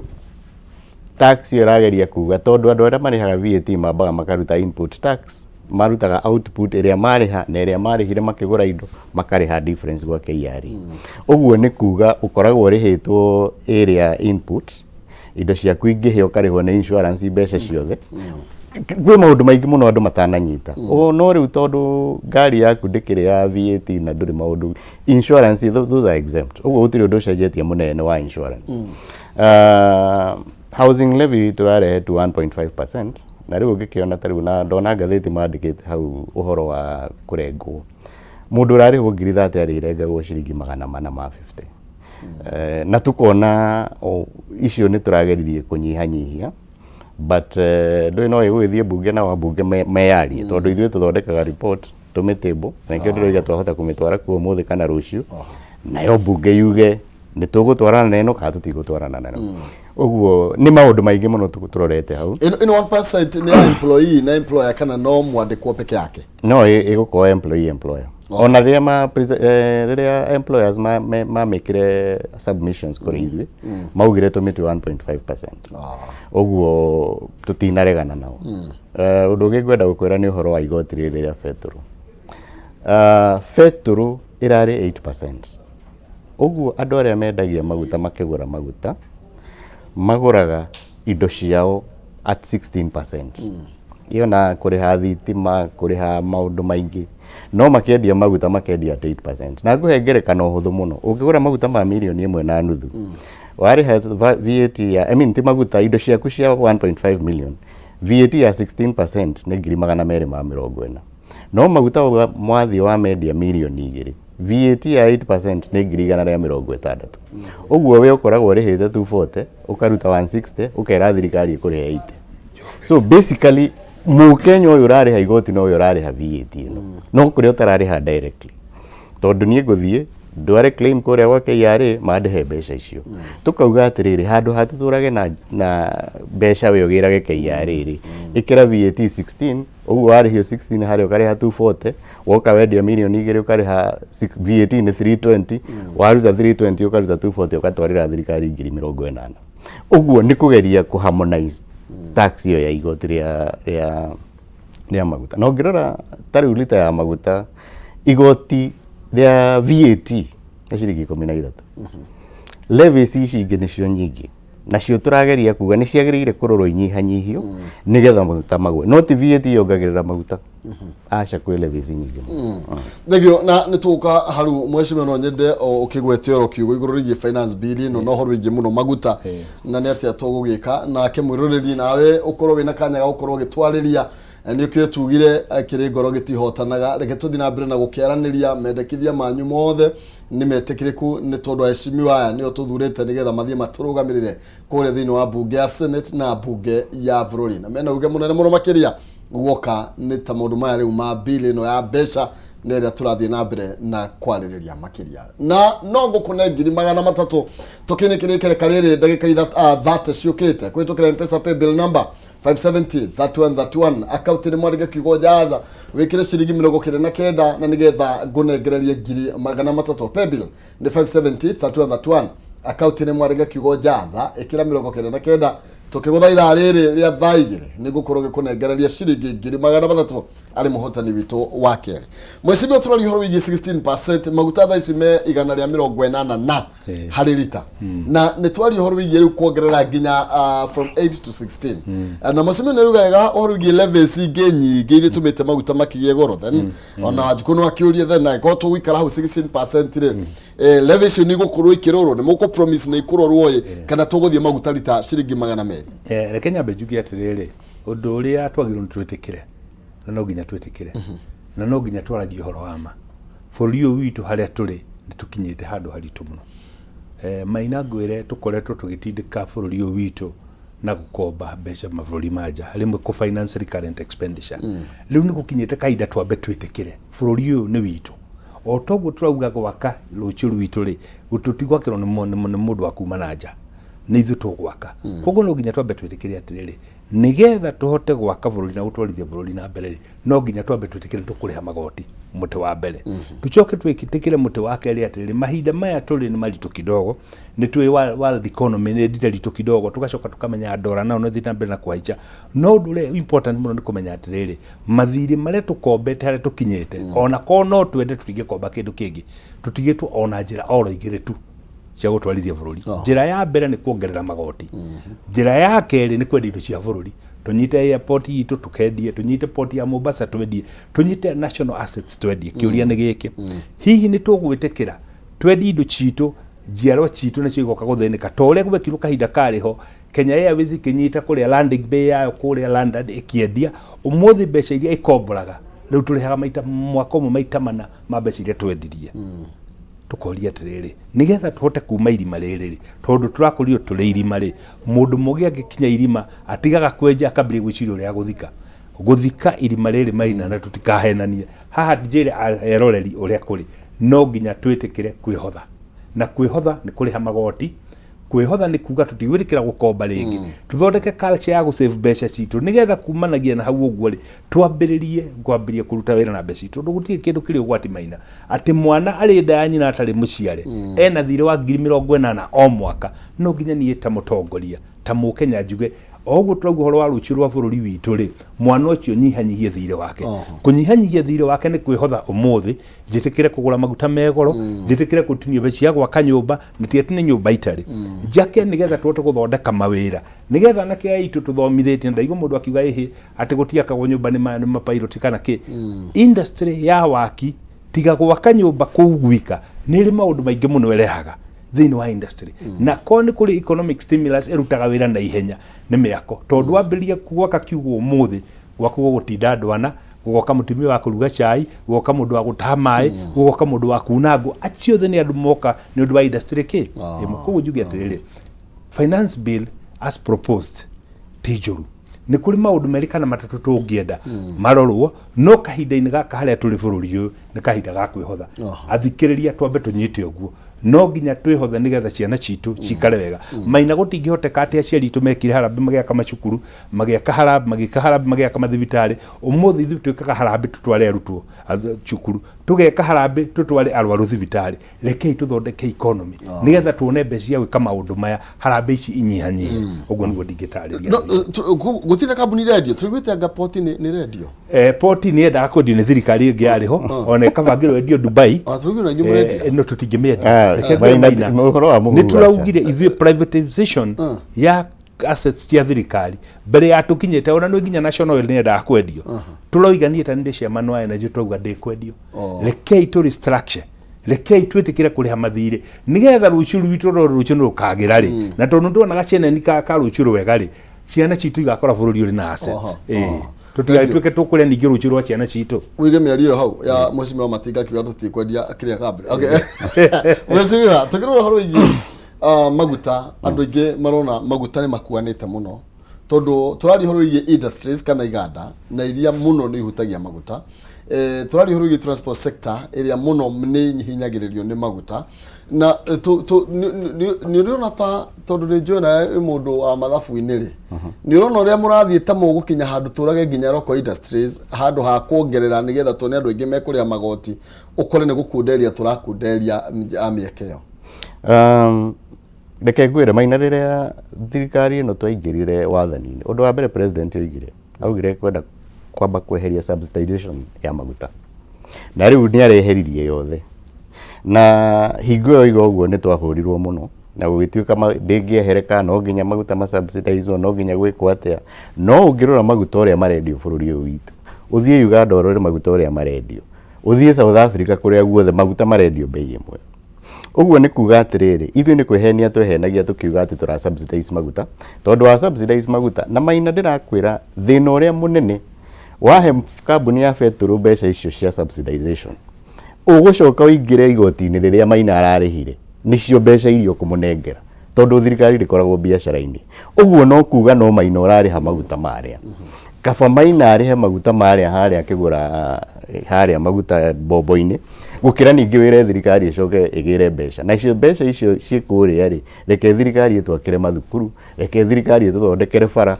tax ĩyo ĩrageria kuga tondũ andũ arĩa marĩhaga VAT mambaga makaruta input tax, marutaga output ĩrĩa marĩha na ĩrĩa marĩhire makĩgũra indo makarĩha difference gwa KRA. Ũguo nĩ kuga ũkoragwo ũrĩhĩtwo ĩrĩa input, indo ciaku ingĩhĩa ũkarĩhwo nĩ insurance mbeca ciothe. Kwĩ maũndũ maingĩ mũno andũ matananyita. No rĩu tondũ ngari yaku ndĩkĩrĩ ya VAT na ndũrĩ maũndũ, insurance those are exempt. Ũguo gũtirĩ ũndũ ũcenjetie mũnene wa insurance. Housing levy tũrarehe to 1.5% na rĩu ũngĩkĩona ta rĩu na ndona ngathĩti mandĩkĩte hau ũhoro wa kũrengwo. Mũndũ ũrarĩhwo ngiri 30 arĩrengagwo ciringi 450. Na tukona icio nĩ tũrageririe kũnyihanyihia but ndũĩ no ĩgũgĩthiĩ mbunge nao ambunge meyarie tondũ ithuĩ tũthondekaga report tũmĩtable na nĩkĩo ndĩroiga twahota kũmĩtwara kuo ũmũthĩ kana rũciũ nayo mbunge yuge nĩ tũgũtwarana na ĩno kana tũtigũtwarana na ĩno. Ũguo nĩ maũndũ maingĩ mũno tũrorete hau. Ĩno 1% nĩ ya employee na employer kana no mwandĩkwo peke yake? No ĩgũkorwo employee employer. Ona rĩrĩa ma rĩrĩa employers mamĩkire submissions kũrĩ ithuĩ maugire tũmĩtue 1.5%. Ũguo tũtinaregana nao. Ũndũ ũngĩ ngwenda gũkwĩra nĩ ũhoro wa igoti rĩrĩ rĩa betũrũ. Betũrũ ĩrarĩ 8%. Ũguo andũ arĩa mendagia maguta makĩgũra maguta magũraga indo ciao at 16%. Iyo na kũrĩha thitima, kũrĩha maũndũ maingĩ. No makĩendia maguta makendia at 8%. Na ngũhe ngerekano hũthũ mũno. Ũngĩgũra maguta ma mirioni 1.5, warĩha VAT ya, I mean ti maguta, indo ciaku cia 1.5 million, VAT ya 16% nĩ 240,000. No maguta mwathiĩ wamendia mirioni 2, VAT ya 8% nĩ 160,000. Ũguo we ũkoragwo ũrĩhĩte 240, ũkaruta 160, ũkera thirikari ĩkũrĩhe 80. So basically mũkenya ũyũ ũrarĩha igoti no ũyũ ũrarĩha VAT ĩno. No kũrĩa ũtararĩha directly. Tondũ niĩ ngũthiĩ ndware claim kũrĩa gwa KRA mandĩhe mbeca icio. Tũkauga atĩrĩrĩ, handũ ha tũtũrage na mbeca we ũgĩrage KRA rĩ, ĩkĩra VAT 16, ũguo warĩhio 16 harĩa ũkarĩha 240, woka wendia mirioni 2 ũkarĩha VAT nĩ 320, waruta 320 ũkaruta 240 ũgatwarĩra thirikari 80,000. Ũguo nĩ kũgeria kũ harmonize tax ĩyo ya igoti rĩa maguta. Na ũngĩrora ta rĩu lita ya maguta igoti rĩa VAT nĩ ciringi 13. Levies ici ingĩ nĩcio nyingĩ nacio tũrageria kuga nĩ ciagĩrĩire kũrorwo inyihanyihio nĩgetha maguta magwe. No ti VAT yongagĩrĩra maguta. Aca, kwĩ levies nyingĩ mũno. Thengio na nĩ tũgũka haru mheshimiwa, no nyende ũkĩgwete oro kiugo igũrũ rĩgiĩ finance bill ĩno na ũhoro wĩgiĩ mũno maguta na nĩ atĩa tũgũgĩka nake mwĩroreri nawe ũkorwo wĩna kanya ga gũkorwo ũgĩtwarĩria. Nĩ ũkĩũĩ tugire kĩrĩ ngoro gĩtihotanaga. Reke tũthiĩ na mbere na gũkĩaranĩria, mendekithia manyu mothe nĩ metĩkĩrĩku nĩ tondũ aheshimiwa aya nĩo tũthurĩte nĩgetha mathiĩ matũrũgamĩrĩre kũrĩa thĩinĩ wa mbunge ya Senate na mbunge ya bũrũri, na mena uge mũnene mũno makĩria guoka nĩ ta maũndũ maya rĩu ma bill ĩno ya mbeca nĩ ĩrĩa tũrathiĩ na mbere na kwarĩrĩria makĩria. Na no ngũkũne 300,000 tũkinyĩkĩrĩke reka rĩrĩ ndagĩka 30 ciũkĩte kũhĩtũkĩra M-Pesa pay bill number 570 31 31, akaunti nĩ mwandĩke kiugo jaza, wĩkĩre ciringi 99 na nĩgetha ngũnengererie 300,000. Pay bill nĩ 570 31 31, akaunti nĩ mwandĩke kiugo jaza, ĩkĩra 99. Tũkĩgũtha ithaa rĩrĩ rĩa thaa 2 nĩ ngũkorwo ngĩkũnengereria ciringi 300,000 arĩ mũhotani witũ wa kerĩ. Mwecimio tũraria ũhoro wĩgiĩ 16%, maguta thaa ici me 180 na harĩ rita, na nĩ twaria ũhoro wĩgiĩ rĩu kuongerera nginya from 8 to 16, na mwecimio nĩ ruga wega ũhoro wĩgiĩ levies ingĩ nyingĩ iria itũmĩte maguta makĩgĩe goro. Then ona Wanjikũ no akĩũrie, then angĩkorwo tũgũikara hau 16% rĩ, levy icio nĩ igũkorwo ikĩrorwo, nĩ mũkũ promise nĩ ikũrorwo ĩ, kana tũgũthiĩ maguta rita ciringi 200? Reke nyambe njuge atĩrĩrĩ, ũndũ ũrĩa twagĩrĩirwo nĩ twĩtĩkĩre, na no nginya twĩtĩkĩre, na no nginya twaragie ũhoro wa ma, bũrũri ũyũ witũ harĩa tũrĩ Nĩ tũkinyĩte handũ haritũ mũno. Maina ngwĩre tũkoretwo tũgĩtindĩka bũrũri ũyũ witũ na gũkomba mbeca mabũrũri ma nja, rĩmwe kũ finance recurrent expenditure. Rĩu nĩ gũkinyĩte kahinda twambe twĩtĩkĩre bũrũri ũyũ nĩ witũ. O toguo tũrauga gwaka rũciũ rwitũ rĩ, tũtigwakĩrwo nĩ mũndũ wa kuma na nja, nĩ ithuĩ tũgwaka. Koguo no nginya twambe twĩtĩkĩre atĩrĩrĩ, nĩgetha tũhote gwaka bũrũri na gũtwarithia bũrũri na mbere rĩ, no nginya twambe twĩtĩkĩre tũkũrĩha magoti mũtĩ wa mbere. Tũcoke twĩtĩkĩre mũtĩ wa kerĩ atĩrĩrĩ, mahinda maya tũrĩ nĩ maritũ kidogo, nĩ tũĩ world economy nĩ ĩthire ritũ kidogo, tũgacoka tũkamenya ndora nayo no ĩthiĩte na mbere na kũhaica. No ũndũ ũrĩa important mũno nĩ kũmenya atĩrĩrĩ, mathirĩ marĩa tũkombete harĩa tũkinyĩte, ona korwo no twende tũtingĩkomba kĩndũ kĩngĩ, tũtigĩtwo ona njĩra oro igĩrĩ tu cia gũtwarithia bũrũri. Njĩra ya mbere nĩ kuongerera magoti. Njĩra ya kerĩ nĩ kwendia indo cia bũrũri. Tũnyite airport itũ tũkendie, tũnyite port ya Mombasa twendie, tũnyite national assets twendie. Kĩũria nĩ gĩkĩ, hihi nĩ tũgwĩtĩkĩra twendie indo citũ, njiarwa citũ nĩcio igoka gũthĩnĩka ta ũrĩa gwekirwo kahinda karĩ ho? Kenya Airways ĩkĩnyita kũrĩa landing bay yayo kũrĩa London ĩkĩendia, ũmũthĩ mbeca iria ĩkomboraga rĩu tũrĩhaga maita mwaka ũmwe maita mana ma mbeca iria twendirie. Tũkoria atĩrĩrĩ, nĩgetha tũhote kuma irima rĩrĩ rĩ, tondũ tũrakũrio tũrĩ irima rĩ, mũndũ mũgĩ angĩkinya irima atigaga kwenja akambĩrĩria gwĩciria ũrĩa agũthika gũthika irima rĩrĩ maina. Na tũtikahenanie haha, njĩre eroreri ũrĩa kũrĩ, no nginya twĩtĩkĩre kwĩhotha, na kwĩhotha nĩ kũrĩha magoti. Kwĩhotha nĩ kuga tũtigwĩtĩkĩra gũkomba rĩngĩ, tũthondeke culture ya gũsave mbeca citũ, nĩgetha kumanagia na hau ũguo rĩ, twambĩrĩrie kwambĩrĩria kũruta wĩra na mbeca citũ, tondũ gũtirĩ kĩndũ kĩrĩ ũgwati maina atĩ mwana arĩ nda ya nyina atarĩ mũciare ena thirĩ wa 80,000 o mwaka. No nginya niĩ ta mũtongoria, ta mũkenya, njuge o ũguo tũrauga ũhoro wa rũciũ rwa bũrũri witũ rĩ, mwana ũcio nyihanyihie thirĩ wake. Kũnyihanyihia thirĩ wake nĩ kwĩhotha ũmũthĩ, njĩtĩkĩre kũgũra maguta me goro, njĩtĩkĩre gũtinio mbeca cia gwaka nyũmba, na ti atĩ nĩ nyũmba itarĩ njake, nĩgetha tũhote gũthondeka mawĩra, nĩgetha anake aya aitũ tũthomithĩtie. Na ndaigua mũndũ akiuga ĩhĩ atĩ gũtiakagwo nyũmba nĩ mapairoti kana kĩ. Industry ya waki, tiga gwaka nyũmba kũu gwika, nĩ ĩrĩ maũndũ maingĩ mũno ĩrehaga thĩinĩ wa industry. Na korwo nĩ kũrĩ economic stimulus ĩrutaga wĩra na ihenya nĩ mĩako, tondũ wambĩrĩria gwaka kiugo ũmũthĩ, gwaku gũgũtinda andũ ana, gũgoka mũtumia wa kũruga cai, gũgoka mũndũ wa gũtaha maĩ, gũgoka mũndũ wa kuna ngũ, acio othe nĩ andũ moka nĩ ũndũ wa industry kĩ ĩmwe. Koguo njuge atĩrĩrĩ, finance bill as proposed ti njũru, nĩ kũrĩ maũndũ merĩ kana matatũ tũngĩenda marorwo, no kahinda-inĩ gaka harĩa tũrĩ bũrũri ũyũ nĩ kahinda ga kwĩhotha. Athikĩrĩria, twambe tũnyite ũguo, no nginya twĩhothe nĩgetha ciana citũ cikare wega. Maina, gũtingĩhoteka atĩ aciari itũ mekire harambĩ magĩaka macukuru, magĩaka harambĩ, magĩka harambĩ, magĩaka mathibitarĩ, ũmũthĩ ithuĩ twĩkaga harambĩ tũtware arutwo cukuru, tũgeka harambĩ tũtware arwaru thibitarĩ. Rekei tũthondeke economy nĩgetha tuone mbeca cia gwĩka maũndũ maya, harambĩ ici inyihanyihe. Ũguo nĩguo ndingĩtarĩria. No, gũtirĩ kambuni rendio tũiguĩte anga poti nĩ rendio. Poti nĩ yendaga kwendio nĩ thirikari ĩngĩ yarĩ ho, ona ĩkabangĩrwo endio Dubai. Ah, tũiguĩte na inyuĩ mũrendia. No tũtingĩmĩendia. Reke ngwĩre Maina, Maina, ũhoro wa mũhuhu nĩ tũraugire ithuĩ privatization ya assets cia thirikari mbere ya tũkinyĩte, ona nĩ nginya National Oil nĩ yendaga kwendio, tũroiga niĩ ta nĩ ndĩ chairman wa energy, tũrauga ndĩkwendio. Rekei tũ restructure, rekei twĩtĩkĩre kũrĩha mathirĩ nĩgetha rũciũ rwitũ rũrũ, rũciũ nĩ rũkagĩra rĩ, na tondũ nĩtuonaga ciana ka rũciũ rwega rĩ, ciana citũ igakora bũrũri ũrĩ na assets. Tũtigagĩtuĩke tũkũrĩa ningĩ rũciũ rwa ciana citũ. Wige mĩario ĩyo hau ya mheshimiwa Matinga akiuga tũtikwendia kĩrĩa kambuni. Okay, mheshimiwa, tũkĩrora ũhoro wĩgiĩ maguta, andũ aingĩ marona maguta nĩ makuanĩte mũno, tondũ tũraria ũhoro wĩgiĩ industries kana iganda na iria mũno nĩ ihutagia maguta. Tũraria ũhoro wĩgiĩ transport sector ĩrĩa mũno nĩ hinyagĩrĩrio nĩ maguta na nĩ ũrona ta tondũ nĩ njũĩ nawe wĩ mũndũ wa mathabu-inĩ rĩ, nĩ ũrona ũrĩa mũrathiĩ ta mũgũkinya handũ tũrage nginya local industries handũ ha kuongerera, nĩgetha tuone andũ aingĩ mekũrĩha magoti, ũkore nĩ gũkunderia tũrakunderia mĩeke ĩyo? Reke ngwĩre Maina, rĩrĩa thirikari ĩno twaingĩrire wathani-inĩ, ũndũ wa mbere president oigire, augire kwenda kwamba kweheria subsidization ya maguta, na rĩu nĩ areheririe yothe. Na hingo ĩyo oiga ũguo nĩ twahũrirwo mũno na gũgĩtuĩka ndĩngĩehereka, no nginya maguta ma subsidizwo, no nginya gwĩkwo atĩa. No ũngĩrora maguta ũrĩa marendio bũrũri ũyũ witũ, ũthiĩ Uganda ũrore maguta ũrĩa marendio, ũthiĩ South Africa, kũrĩa guothe maguta marendio bei ĩmwe. Ũguo nĩ kuga atĩrĩrĩ, ithuĩ nĩ kwĩhenia twehenagia tũkiuga atĩ tũra subsidize maguta, tondũ wa subsidize maguta na Maina, ndĩrakwĩra thĩna ũrĩa mũnene, wahe kambuni ya betũrũ mbeca icio cia subsidization. Ũgũcoka ũingĩre igoti-inĩ rĩrĩa Maina ararĩhire, nĩcio mbeca iria ũkũmũnengera, tondũ thirikari ndĩkoragwo biacara-inĩ. Ũguo no kuga no Maina ũrarĩha maguta marĩa. Kaba Maina arĩhe maguta marĩa harĩa akĩgũra harĩa maguta mbombo-inĩ, gũkĩra ningĩ wĩre thirikari ĩcoke ĩgĩre mbeca. Nacio mbeca icio ciĩ kũrĩa rĩ, reke thirikari ĩtwakĩre mathukuru, reke thirikari ĩtũthondekere bara,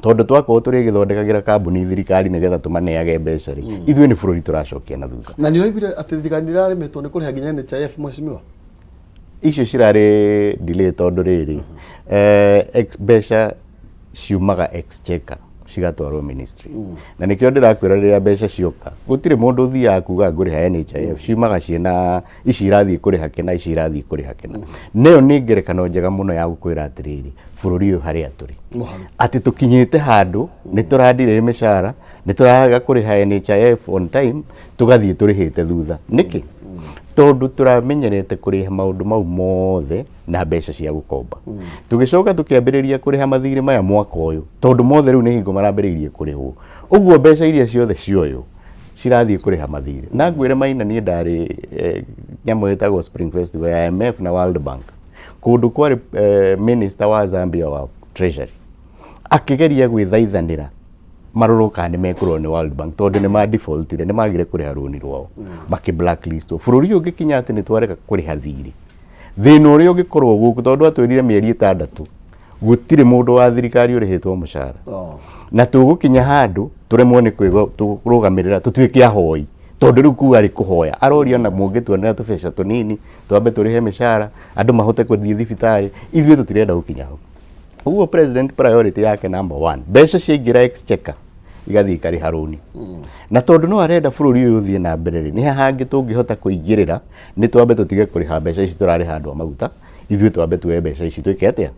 tondũ twakorwo tũrĩgĩthondekagĩra kambuni thirikari nĩgetha tũmaneage mbeca rĩ, ithuĩ nĩ bũrũri tũracokia na thutha. Na nĩ ũraiguire atĩ thirikari nĩ ĩraremetwo nĩ kũrĩha nginya NHIF, mheshimiwa? Icio cirarĩ delay tondũ rĩrĩ, mbeca ciumaga exchequer cigatwarwo ministry, na nĩkĩo ndĩrakwĩra rĩrĩa mbeca cioka gũtirĩ mũndũ ũthiaga kuga ngũrĩha NHIF, ciumaga ciĩna ici irathiĩ kũrĩha kĩna, ici irathiĩ kũrĩha kĩna. Nayo nĩ ngerekano njega mũno ya gũkwĩra atĩrĩrĩ, bũrũri ũyũ harĩa tũrĩ atĩ tũkinyĩte handũ nĩ tũrandirĩ mĩcara, nĩ tũraga kũrĩha NHIF on time, tũgathiĩ tũrĩhĩte thutha. Nĩkĩ? Tondũ tũramenyerete kũrĩha maũndũ mau mothe na mbeca cia gũkomba. Tũgĩcoka tũkĩambĩrĩria kũrĩha mathirĩ maya mwaka ũyũ, tondũ mothe rĩu nĩ hingo marambĩrĩirie kũrĩhwo. Ũguo mbeca iria ciothe cioywo cirathiĩ kũrĩha mathirĩ. Na ngwĩre Maina, niĩ ndarĩ nyamũ ĩtagwo Spring Festival ya IMF na World Bank, kũndũ kwarĩ minister wa Zambia wa Treasury akĩgeria gwĩthaithanĩra marorwo kana nĩ mekũrorwo nĩ World Bank, tondũ nĩ ma defaultire, nĩ magire kũrĩha rũni rwao, makĩ blacklist. Bũrũri ũyũ ũngĩkinya atĩ nĩ twarega kũrĩha thirĩ, thĩna ũrĩa ũngĩkorwo gũkũ, tondũ atwĩrire mĩeri 6 gũtirĩ mũndũ wa thirikari ũrĩhĩtwo mũcara, na tũgũkinya handũ tũremwo nĩ kwĩrũgamĩrĩra, tũtuĩke ahoi, tondũ rĩu kuga arĩ kũhoya aroria na mũngĩtuonera tũbeca tũnini twambe tũrĩhe mĩcara, andũ mahote gũthiĩ thibitarĩ. Ithuĩ tũtirenda gũkinya hau. Ũguo president priority yake number one, mbeca ciaingĩra exchequer igathiĩ ikarĩha rũni, na tondũ no arenda bũrũri ũyũ ũthiĩ na mbere rĩ, nĩ ha hangĩ tũngĩhota kũingĩrĩra? Nĩ twambe tũtige kũrĩha mbeca ici tũrarĩha andũ a maguta, ithuĩ twambe tuoye mbeca ici twĩke atĩa?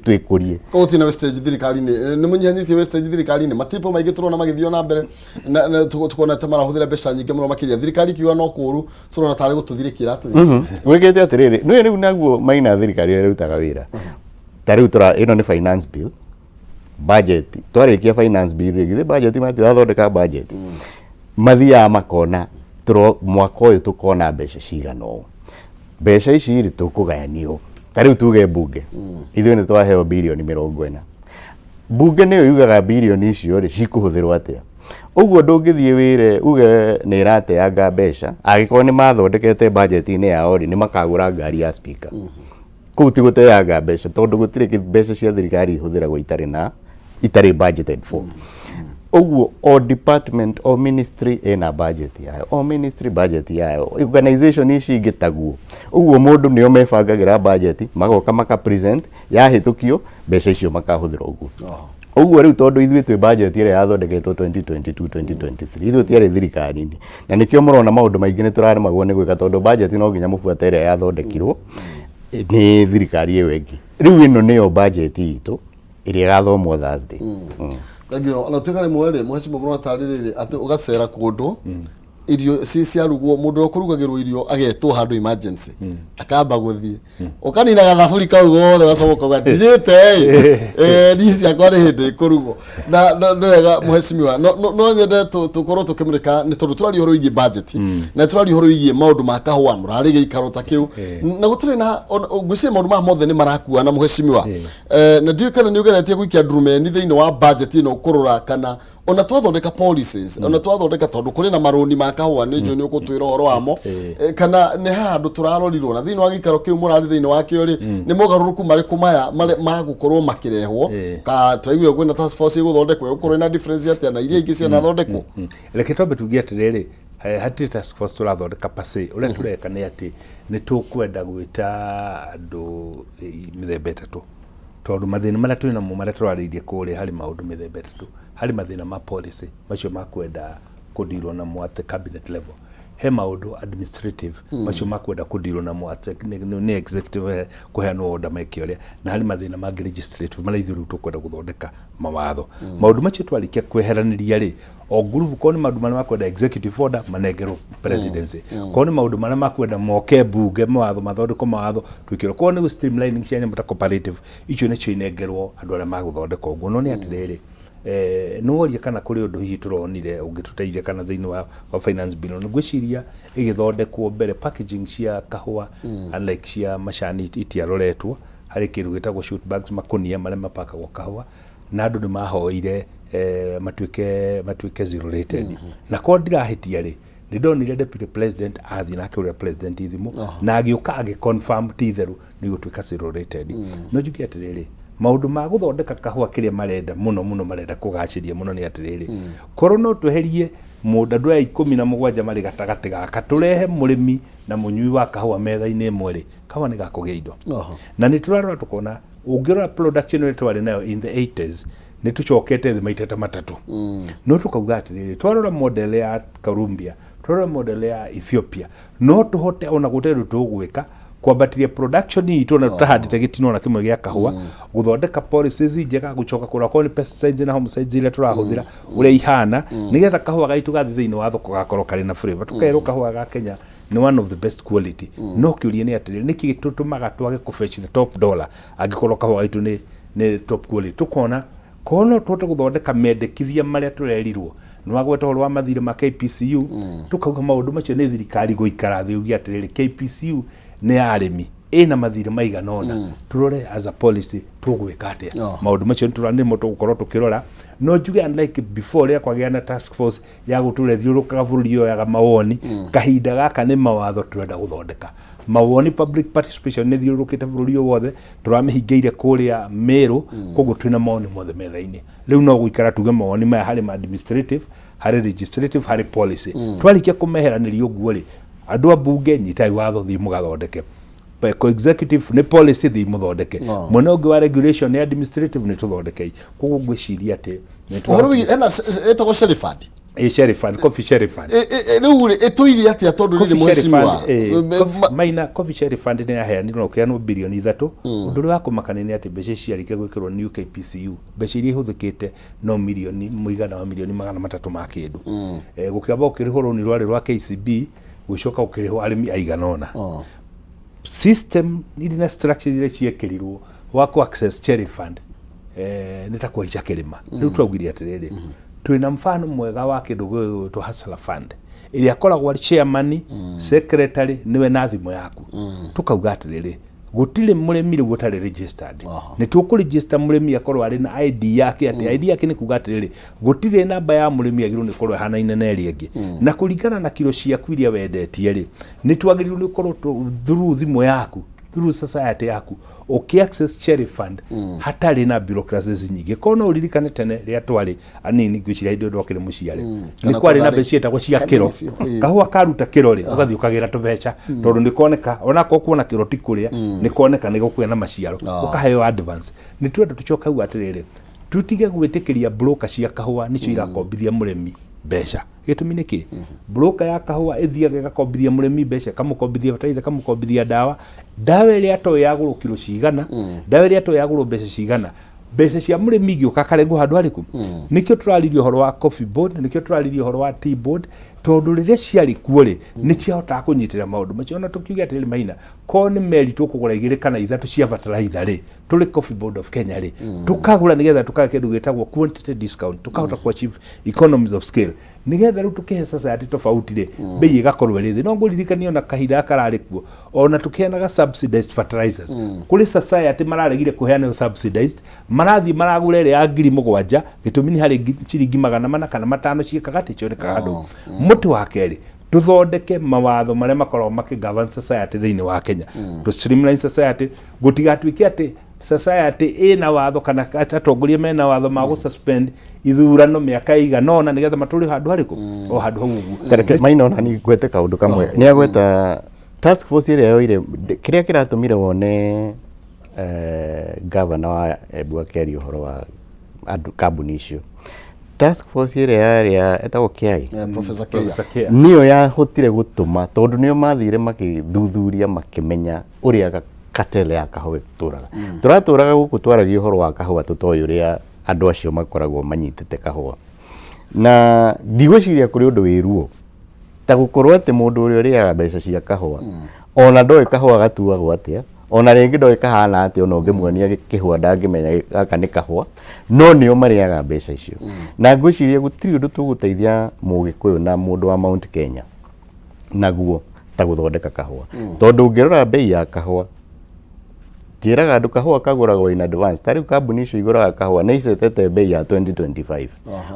Twĩkũrie. Koguo na wastage thirikari-inĩ, nĩ mũnyihanyihĩtie wastage thirikari-inĩ? Matipo maingĩ tũrona magĩthiĩ na mbere na tukona ta marahũthĩra mbeca nyingĩ mũno makĩria. Thirikari ikiuga no kũũru, tũrona tarĩ gũtũthirĩkĩra atĩ. Gwĩkĩte atĩrĩrĩ, nĩwe rĩu naguo Maina, thirikari ĩrĩa ĩrutaga wĩra ta rĩu tũra ĩno nĩ finance bill, budget. Twarĩkia finance bill rĩ, githĩ budget matirathondeka budget? Mathiaga makona tũro mwaka ũyũ tũkona mbeca cigana ũũ, mbeca ici rĩ tũkũgayanio. Ta rĩu tuge mbunge, ithuĩ nĩ twaheo birioni 40. Mbunge nĩyo yugaga birioni icio rĩ cikũhũthĩrwo atĩa. Ũguo ndũngĩthiĩ wĩre uge nĩ ĩrateanga mbeca angĩkorwo nĩ mathondekete budget-inĩ yao rĩ, nĩ makagũra ngari ya speaker. Kũu ti gũteanga mbeca, tondũ gũtirĩ mbeca cia thirikari ihũthĩragwo itarĩ na itarĩ budgeted for. Ũguo o department, o ministry ĩna budget yayo, o ministry budget yayo, organization ici ingĩ taguo. Ũguo mũndũ nĩo mebangagĩra budget, magoka maka present, yahĩtũkio, mbeca icio makahũthĩra ũguo ũguo. Rĩu tondũ ithuĩ twĩ budget ĩrĩa yathondeketwo 2022 2023, ithuĩ tiarĩ thirikari-inĩ, na nĩkĩo mũrona maũndũ maingĩ nĩ tũraremagwo nĩ gwĩka, tondũ budget no nginya mũbuate ĩrĩa yathondekirwo nĩ thirikari ĩyo ĩngĩ. Rĩu ĩno nĩyo budget itũ ĩrĩa ĩgathomwo Thursday. Thank you. Ona tuĩka rĩmwe rĩ, mheshimiwa, mũno tarĩ rĩrĩ atĩ ũgacera kũndũ, irio ci ciarugwo, mũndũ ũrĩa ũkũrugagĩrwo irio agetwo handũ emergency, akamba gũthiĩ, ũkanina gathaburi kau gothe, ũgacoka ũkauga ndirĩte ĩ niĩ ciakwa nĩ hĩndĩ ĩkũrugwo. Na nĩ wega, mheshimiwa, no nyende tũkorwo tũkĩmũrĩka, nĩ tondũ tũraria ũhoro wĩgiĩ budget na tũraria ũhoro wĩgiĩ maũndũ ma kahũa, mũrarĩ gĩikaro ta kĩu na gũtirĩ na ngwĩciria maũndũ maya mothe nĩ marakuana, mheshimiwa. Na ndiũĩ kana nĩ ũgeretie gũikia ndurumeni thĩinĩ wa budget ĩno kũrora kana ona twathondeka policies, ona twathondeka, tondũ kũrĩ na marũni ma kahũa, nĩ njũĩ nĩ ũgũtwĩra ũhoro wamo, kana nĩ handũ tũrarorirwo na thĩinĩ wa gĩikaro kĩu mũrarĩ thĩinĩ wakĩo rĩ, nĩ mogarũrũku marĩkũ maya magũkorwo makĩrehwo? Ka tũraiguire kwĩna task force ĩgũthondekwo, ĩgũkorwo ĩna difference atĩa na iria ingĩ cianathondekwo? Reke twambe tuge atĩrĩrĩ, hatirĩ task force tũrathondeka per se. Ũrĩa tũreka nĩ atĩ nĩ tũkwenda gwĩta andũ mĩthemba 3, tondũ mathĩna marĩa twĩ namo marĩa tũrarĩirie kũrĩa, harĩ maũndũ mĩthemba 3. Harĩ mathĩna ma policy, macio makwenda kũndirwo namo at the cabinet level. He maũndũ administrative, macio makwenda kũndirwo namo at nĩ executive, kũheanwo order meke ũrĩa, na harĩ mathĩna mangĩ legislative, marĩa ithuĩ rĩu tũkwenda gũthondeka mawatho. Maũndũ macio twarĩkia kweheranĩria rĩ, o ngurubu, korwo nĩ maũndũ marĩa makwenda executive order manengerwo presidency, korwo nĩ maũndũ marĩa makwenda moke mbunge, mawatho mathondekwo, mawatho twĩkĩrwo, korwo nĩ streamlining cia nyamũ ta cooperative, icio nĩcio inengerwo andũ arĩa magũthondeka ũguo. No nĩ atĩrĩrĩ, Eh, nĩ woria kana kũrĩ ũndũ hihi tũronire ũngĩtũteithia kana thĩinĩ wa, wa finance bill. Ngwĩciria ĩgĩthondekwo mbere packaging cia kahũa unlike cia macani itiaroretwo. Harĩ kĩndũ gĩtagwo shoot bags, makũnia marĩa mapakagwo kahũa, na andũ nĩ mahoire eh, matuĩke matuĩke zero rated. Na korwo ndirahĩtia rĩ, nĩ ndonire deputy president athiĩ na akĩhũrĩra president thimũ na agĩũka agĩ confirm ti itherũ nĩ gũtuĩka zero rated. No njuge atĩrĩrĩ, maũndũ ma gũthondeka kahũa kĩrĩa marenda mũno mũno, marenda kũgacĩria mũno nĩ atĩrĩrĩ, korwo no tweherie mũndũ andũ aya 17 marĩ gatagatĩ gaka, tũrehe mũrĩmi na mũnyui wa kahũa metha-inĩ ĩmwe rĩ, kahũa nĩ gakũgĩa indo. Na nĩ tũrarora tũkona, ũngĩrora production ĩrĩa twarĩ nayo in the 80s, nĩ tũcokete thĩ maita ta matatũ. No tũkauga atĩrĩrĩ, twarora model ya Colombia, twarora model ya Ethiopia, no tũhote ona gũtarĩ ũndũ tũgwĩka kwambatiria production itũ ona tũtahandĩte gĩtina ona kĩmwe gĩa kahũa, gũthondeka policies njega, gũcoka kũrora korwo nĩ pesticides na herbicides iria tũrahũthĩra ũrĩa ihana, nĩgetha kahũa gaitũ gathiĩ thĩinĩ wa thoko gakorwo karĩ na flavor, tũkerwo kahũa ga Kenya nĩ one of the best quality. No kĩũria nĩ atĩrĩrĩ, nĩkĩ gĩtũtũmaga twage kũ fetch the top dollar angĩkorwo kahũa gaitũ nĩ top quality? Tũkona korwo no tũhote gũthondeka mendekithia marĩa tũrerirwo, nĩ wagweta ũhoro wa mathirĩ ma KPCU, tũkauga maũndũ macio nĩ thirikari gũikara thĩ uge atĩrĩrĩ, KPCU nĩ ya arĩmi, ĩna mathirĩ maigana ũna, tũrore as a policy tũgwĩka atĩa. Maũndũ macio nĩ nĩmo tũgũkorwo tũkĩrora. No njuge unlike before rĩrĩa kwagĩa na task force ya gũtũra ĩthiũrũrũkaga bũrũri yoyaga mawoni, kahinda gaka nĩ mawatho tũrenda gũthondeka mawoni. Public participation nĩ thiũrũrũkĩte bũrũri ũyũ wothe, tũramĩhingĩire kũrĩa Meru, koguo twĩna mawoni mothe metha-inĩ. Rĩu no gũikara tuge mawoni maya harĩ ma administrative, harĩ legislative, harĩ policy. Twarĩkia kũmeheranĩria ũguo rĩ, andũ a bunge, nyitai watho, thiĩ mũgathondeke. Executive nĩ policy, thiĩ mũthondeke. Mwena ũngĩ wa regulation nĩ administrative, nĩ tũthondekei. Koguo ngwĩciria atĩ nĩ Ũhoro wĩgiĩ hena ĩtagwo Sherry Fund. Ĩ, Sherry Fund, Coffee Sherry Fund. Rĩu rĩ, ĩtũirie atĩa tondũ rĩrĩ Coffee Sherry mheshimiwa? Fund, Maina, Coffee Sherry Fund nĩ yaheanirwo na ũkĩheanwo birioni 3. Ũndũ ũrĩa wa kũmakania nĩ atĩ mbeca ici ciarĩkia gwĩkĩrwo new KPCU, mbeca iria ihũthĩkĩte no mirioni mũigana wa mirioni 300 ma kĩndũ. Gũkĩamba gũkĩrĩhwo rũni rwarĩ rwa KCB, gũgĩcoka gũkĩrĩhwo arĩmi aigana ũna. System iria na structure iria ciekĩrirwo wa ku access Cherry Fund, nĩ ta kũhaica kĩrĩma. Rĩu twaugire atĩrĩrĩ, twĩna mfano mwega wa kĩndũ gĩgwĩtwo Hustler Fund, ĩrĩa akoragwo arĩ chairman, secretary nĩwe na thimũ yaku. Tukauga atĩrĩrĩ, gũtirĩ mũrĩmi rĩu ũtarĩ registered. Nĩ tũkũ register mũrĩmi akorwo arĩ na ID yake. Atĩ ID yake nĩ kuga atĩrĩrĩ, gũtirĩ namba ya mũrĩmi agĩrĩirwo nĩ gũkorwo ĩhanaine na ĩrĩa ĩngĩ, na kũringana na kiro ciaku iria wendetie rĩ, nĩ twagĩrĩirwo nĩ gũkorwo through thimũ yaku, through society yaku, ũkĩ access Cherry Fund hatarĩ na bureaucracies nyingĩ. Korwo no ũririkane tene rĩrĩa twarĩ anini, ngwĩciria hĩndĩ ĩyo ndwakĩrĩ mũciare, nĩ Kana kwarĩ na kwarĩ- mbeca cietagwo cia kanini kĩro. biũ, Kahũa karuta kĩro rĩ, ũgathiĩ ũkagĩra tũbeca tondũ nĩ koneka, onakorwo kuona kĩro ti kũrĩa, nĩ koneka nĩ gũkũgĩa na maciaro, ũkaheo advance. Nĩ twenda tũcoke hau atĩrĩrĩ, tutige gwĩtĩkĩria broker cia kahũa nĩcio irakombithia mũrĩmi mbeca. Gĩtũmi nĩ kĩ? Broker ya kahũa ĩthiaga ĩgakombithia mũrĩmi mbeca, ĩkamũkombithia bataraitha, ĩkamũkombithia ndawa, ndawa ĩrĩa atoĩ yagũrwo kiro cigana, ndawa ĩrĩa atoĩ yagũrwo mbeca cigana. Mbeca cia mũrĩmi ingĩũka akarengwo handũ harĩkũ? Nĩkĩo tũraririe ũhoro wa Coffee Board, nĩkĩo tũraririe ũhoro wa Tea Board, tondũ rĩrĩa ciarĩ kuo rĩ, nĩ ciahotaga kũnyitĩrĩra maũndũ macio. Ona tũkiuge atĩrĩrĩ, Maina, korwo nĩ meri tũkũgũra igĩrĩ kana ithatũ cia bataraitha rĩ, tũrĩ Coffee Board of Kenya rĩ, tũkagũra nĩgetha tũkaga kĩndũ gĩtagwo quantity discount, tũkahota ku achieve economies of scale, nĩgetha rĩu tũkĩhe society tofauti rĩ, bei ĩgakorwo ĩrĩ thĩ. No ngũririkanie ona kahinda gaka kararĩ kuo, ona tũkĩheanaga subsidized fertilizers, kũrĩ society mararegire kũheana ĩyo subsidized, marathiĩ maragũra ĩrĩa ya 7,000. Gĩtũmi nĩ harĩ ciringi 400 kana 500 ciĩkaga atĩ cionekaga handũ. Mũtĩ wa kerĩ, tũthondeke mawatho marĩa makoragwo makĩ govern society thĩinĩ wa Kenya, to streamline society, gũtigatuĩke atĩ society ĩna watho kana atongoria mena watho ma gũ suspend ithurano mĩaka ĩigana ũna nĩgetha matũre handũ harĩkũ o handũ hau ũguo. Tareke Maina ona ni ngwete kaũndũ kamwe. Nĩ agweta task force ĩrĩa yoire kĩrĩa kĩratũmire wone governor wa Embu akĩaria ũhoro wa andũ kambuni icio. Task force ĩrĩa yarĩ ya etagwo Kiai. Professor Keia. Professor Keia. Nĩyo yahotire gũtũma, tondũ nĩo mathire makĩthuthuria makĩmenya ũrĩa cartel ya kahũa ĩtũraga. Tũratũraga gũkũ twaragia ũhoro wa kahũa tũtoĩ ũrĩa andũ acio makoragwo manyitĩte kahũa, na ndigwĩciria kũrĩ ũndũ wĩ ruo ta gũkorwo atĩ mũndũ ũrĩa ũrĩaga mbeca cia kahũa ona ndoĩ kahũa gatuagwo atĩa, Ona rĩngĩ ndoĩ kahana atĩa, ona ũngĩmuonia kĩhũa ndangĩmenya gaka nĩ kahũa, no nĩo marĩaga mbeca icio. Na ngwĩciria gũtirĩ ũndũ tũgũteithia Mũgĩkũyũ na mũndũ wa Mount Kenya naguo ta gũthondeka kahũa. Tondũ ũngĩrora bei ya kahũa, njĩraga andũ kahũa kagũragwo in advance. Ta rĩu kambuni icio igũraga kahũa nĩ icetete bei ya 2025.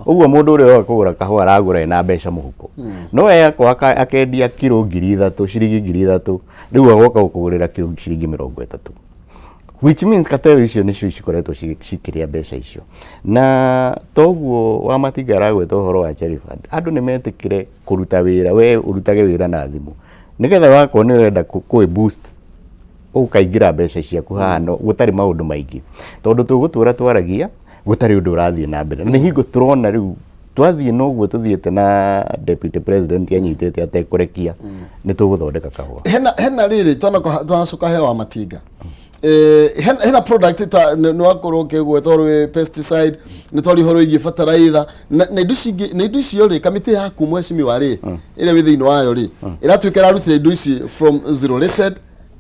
Ũguo mũndũ ũrĩa ũroka kũgũra kahũa aragũra ena mbeca mũhuko. No we akoka akendia kiro 3,000, ciringi 3,000, rĩu agoka gũkũgũrĩra kiro ciringi 30. Which means cartel icio nĩcio cikoretwo cikĩrĩa mbeca icio. Na toguo Wamatinga aragweta ũhoro wa Cherry Fund, andũ nĩ metĩkĩre kũruta wĩra, we ũrutage wĩra na thimũ. Nĩgetha wakorwo nĩ ũrenda kũ boost ũkaingĩra mbeca ciaku haha no gũtarĩ maũndũ maingĩ. Tondũ tũgũtũra twaragia gũtarĩ ũndũ ũrathiĩ na mbere. Na nĩ hingo tũrona rĩu twathiĩ noguo tũthiĩte na deputy president anyitĩte atekũrekia nĩ tũgũthondeka kahũa. Hena rĩrĩ twanacoka he Wamatinga. Hena product ta nĩ wakorwo ũkĩgweta ũhoro wĩ pesticide, nĩ twaria ũhoro wĩgiĩ fertilizer na indo ici ingĩ, na indo icio rĩ, kamĩtĩ yaku mheshimiwa rĩ, ĩrĩa wĩ thĩinĩ wayo rĩ, ĩratuĩka ĩrarutire indo ici from zero rated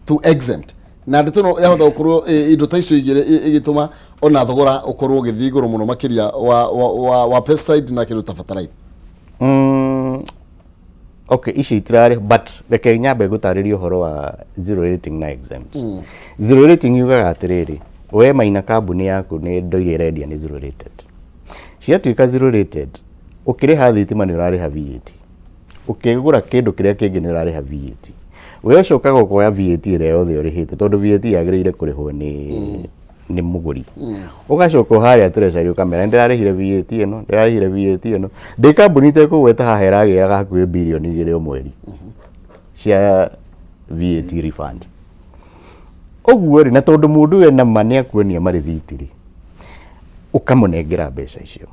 to exempt, na ndeto ĩno yahota gũkorwo indo ta icio igĩrĩ ĩgĩtũma ona thogora ũkorwo ũgĩthiĩ igũrũ mũno makĩria wa pesticide na kĩndũ ta fertilizer. Okay, icio itirarĩ, but reke nyambe ngũtarĩrie ũhoro wa zero rating na exempt. Zero rating yugaga atĩrĩrĩ, we Maina kambuni yaku nĩ indo iria ĩrendia nĩ zero rated. Ciatuĩka zero rated, ũkĩrĩha thitima nĩ ũrarĩha VAT, ũkĩgũra kĩndũ kĩrĩa kĩngĩ nĩ ũrarĩha VAT. We ũcokaga ũkoya VAT ĩrĩa yothe ũrĩhĩte, tondũ VAT yagĩrĩire kũrĩhwo nĩ mũgũri. Ũgacoka harĩa treasury ũkamera ndĩrarĩhire VAT ĩno, ndĩrarĩhire VAT ĩno. Ndĩ kambuni itekũgweta haha ĩragĩraga hakuhĩ 2 birioni o mweri cia VAT refund. Ũguo rĩ, na tondũ mũndũ ũyũ ena ma nĩ akuonia marĩthiti rĩ, ũkamũnengera mbeca icio.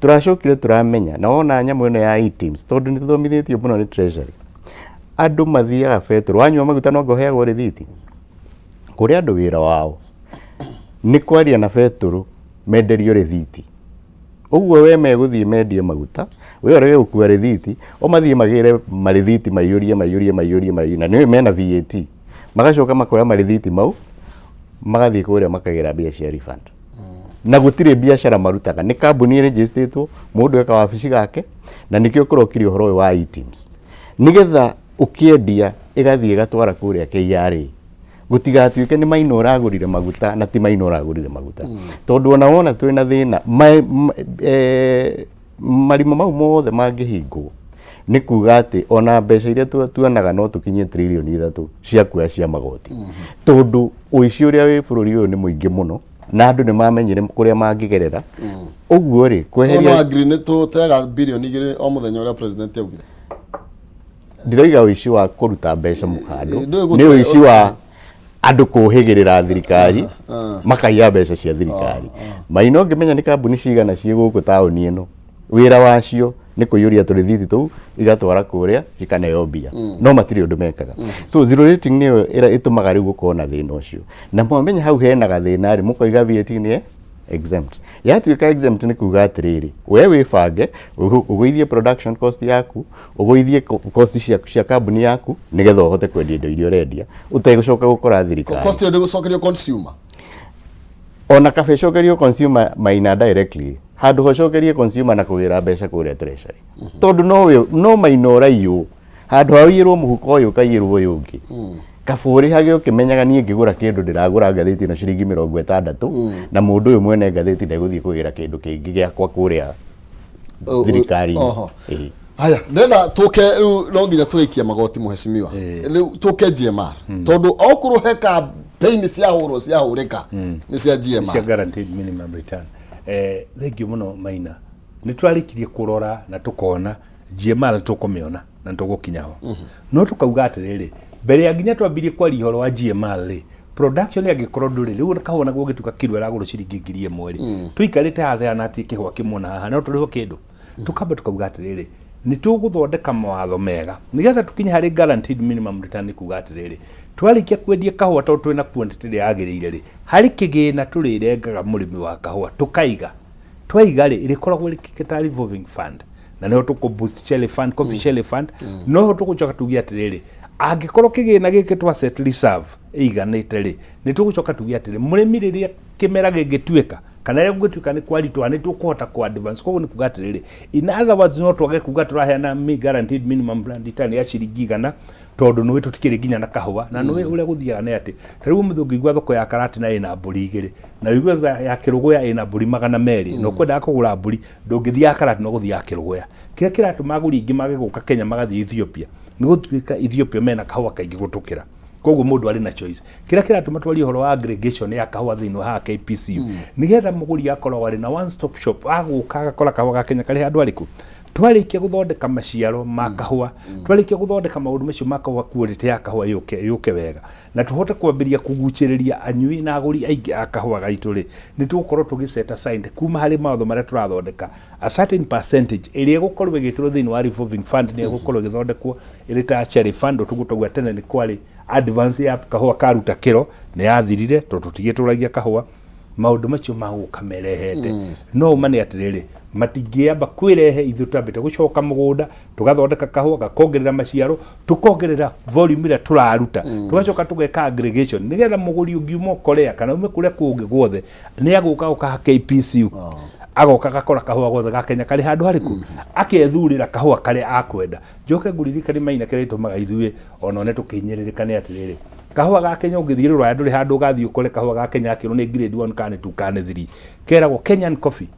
Tũracokire tũramenya na wona nyamũ ĩno ya eTIMS, tondũ nĩ tũthomithĩtio mũno nĩ treasury, andũ mathiaga betũrũ, wanyua maguta no ũheagwo rĩthiti. Kũrĩ andũ wĩra wao nĩ kwaria na betũrũ menderio rĩthiti. Ũguo we megũthiĩ mendie maguta, we ũrege gũkua rĩthiti, o mathiĩ magĩre marĩthiti maiyũrie maiyũrie maiyũrie maiyũrie, na nĩũĩ mena VAT. Magacoka makoya marĩthiti mau magathiĩ kũrĩa makagĩra mbia cia refund. Na gũtirĩ biacara marutaga, nĩ kambuni ĩrĩnjĩstĩtwo, mũndũ eka wabici gake, na nĩkĩo kũrokire ũhoro ũyũ wa eTIMS. Nĩgetha ũkĩendia ĩgathiĩ ĩgatwara kũrĩa KRA. Gũtigatuĩke nĩ Maina ũragũrire maguta na ti Maina ũragũrire maguta. Tondũ ona wona twĩna thĩna, marima mau mothe mangĩhingwo, nĩ kuga atĩ ona mbeca iria tuonaga no tũkinyie 3 tririoni cia kuoya cia magoti. Tondũ ũici ũrĩa wĩ bũrũri ũyũ nĩ mũingĩ mũno, na andũ nĩ mamenyire kũrĩa mangĩgerera. Ũguo rĩ, no kweheria agree nĩ tũteaga 2 birioni o mũthenya ũrĩa president augire. Ndiroiga ũici wa kũruta mbeca handũ, Ndũĩ nĩ ũici wa andũ kũhĩgĩrĩra thirikari makaiya mbeca cia thirikari. Maina ũngĩmenya nĩ kambuni cigana ciĩ gũkũ taũni ĩno, wĩra wacio nĩ kũiyũria tũrĩthiti tũu igatwara kũrĩa cikaneo mbia, no matirĩ ũndũ mekaga. So zero rating nĩyo ĩtũmaga rĩu gũkorwo na thĩna ũcio. Na mwamenya hau hena gathĩna rĩ, mũkoiga VAT nĩ exempt. Yatuĩka exempt nĩ kuga atĩrĩrĩ, we wĩbange ũgũithie production cost yaku, ũgũithie cost cia kambuni yaku, nĩgetha ũhote kwendia indo iria ũrendia ũtegũcoka gũkora thirikari. Cost ĩyo ndĩgũcokerio consumer. Ona kaba ĩcokerio consumer, Maina, directly, handũ hocokerie consumer na kũgĩra mbeca kũrĩa treasury, tondũ no Maina ũraiywo. Handũ ha ũiyĩrwo mũhuko ũyũ ũkaiyĩrwo ũyũ ũngĩ, kaba ũrĩhage ũkĩmenyaga niĩ ngĩgũra kĩndũ ndĩragũra ngathĩti ĩno ciringi 60, na mũndũ ũyũ mwene ngathĩti ndegũthiĩ kũgĩra kĩndũ kĩngĩ gĩakwa kũrĩa thirikari-inĩ. Ĩĩ. Haya, ndĩrenda tũke rĩu, no nginya tũgĩikia magoti mũhecimiwa. Rĩu tũke GMR, tondũ okorwo he campaign ciahũrwo ciahũrĩka nĩ cia cia GMR. Guaranteed minimum return. Thank you mũno Maina. Nĩ twarĩkirie kũrora na tũkona GMR nĩ tũkũmĩona na nĩ tũgũkinya ho, no tũkauga atĩrĩrĩ, mbere ya nginya twambirie kwaria ũhoro wa GMR rĩ, production angĩkorwo ndũrĩ rĩu kahũa naguo gĩtuka kiro ĩragũrwo ciringi 1,000 rĩ, tũikarĩte haha na atĩ kĩhũa kĩmwe na haha no tũrĩhwo kĩndũ. Tũkamba tũkauga atĩrĩrĩ, nĩ tũgũthondeka mawatho mega nĩgetha tũkinye harĩ guaranteed minimum return. Nĩ kuga atĩrĩrĩ, twarĩkia kwendia kahũa, tondũ twĩna quantity ĩrĩa yagĩrĩire rĩ, harĩ kĩgĩna tũrĩrengaga mũrĩmi wa kahũa tũkaiga. Twaiga rĩ, ĩrĩkoragwo ĩrĩ ta revolving fund, na nĩho tũkũ boost Cherry Fund, Coffee Cherry Fund. Noho tũgũcoka tuge atĩrĩrĩ, Angĩkorwo kĩgĩna gĩkĩ twa set reserve ĩiganĩte rĩ, nĩ tũgũcoka tuge atĩrĩ, mũrĩmi rĩrĩa kĩmera gĩngĩtuĩka kana rĩrĩa kũngĩtuĩka nĩ kwaritũha nĩ tũkũhota kũ advance. Koguo nĩ kuga atĩrĩrĩ, in other words, no twage kuga tũraheana guaranteed minimum return ya ciringi 100, tondũ nĩũĩ tũtikĩrĩ nginya na kahũa, na nĩũĩ ũrĩa gũthiaga nĩ atĩ ta rĩu ũmũthĩ ũngĩigua thoko ya Karatina ĩna mbũri 2 na ũigue ya Kĩrũgũya ĩna mbũri 200, na ũkwendaga kũgũra mbũri, ndũngĩthiĩ ya Karatina, ũgũthiĩ ya Kĩrũgũya. Kĩrĩa kĩratũma agũri aingĩ mage gũka Kenya magathiĩ Ethiopia nĩ gũtuĩka Ethiopia mena kahũa kaingĩ gũtũkĩra, koguo mũndũ arĩ na choice. Kĩrĩa kĩratũma twarie ũhoro wa aggregation ya kahũa thĩinĩ wa haha KPCU nĩgetha mũgũri akoragwo arĩ na one stop shop, agũka agakora kahũa ga Kenya karĩ handũ arĩkũ. Twarĩkia gũthondeka maciaro ma kahũa, twarĩkia gũthondeka maũndũ macio ma kahũa, quality ya kahũa yũke yũke wega na tũhote kwambĩrĩria kũgucĩrĩria anyui na agũri aingĩ a kahũa gaitũ rĩ, nĩ tũgũkorwo tũgĩ set aside kuma harĩ mawatho marĩa tũrathondeka a certain percentage ĩrĩa ĩgũkorwo ĩgĩkĩrwo thĩinĩ wa revolving fund, nĩ ĩgũkorwo ĩgĩthondekwo ĩrĩ ta cherry fund. Ũtũguo twauga tene nĩ kwarĩ advance ya kahũa karuta kĩro, nĩ yathirire tondũ tũtigĩtũragia kahũa. Maũndũ macio magũka merehete, no ũma nĩ atĩrĩrĩ, matingĩamba kwĩrehe ithuĩ twambĩte gũcoka mũgũnda tũgathondeka kahũa gakongerera maciaro, tũkongerera volume ĩrĩa tũraruta, tũgacoka tũgeka aggregation nĩgetha mũgũri ũngiuma Korea kana ume kũrĩa kũngĩ guothe nĩ agũka gũka KPCU, agoka agakora kahũa gothe ga Kenya karĩ handũ harĩkũ, akethurĩra kahũa karĩa akwenda. Njoke ngũririkanie Maina, kĩrĩa gĩtũmaga ithuĩ ona one tũkĩhinyĩrĩrĩka nĩ atĩrĩrĩ, kahũa ga Kenya ũngĩthiĩ rũraya ndũrĩ handũ ũgathiĩ ũkore kahũa ga Kenya akĩrwo nĩ grade 1 kana nĩ 2 kana nĩ 3, keragwo Kenyan coffee,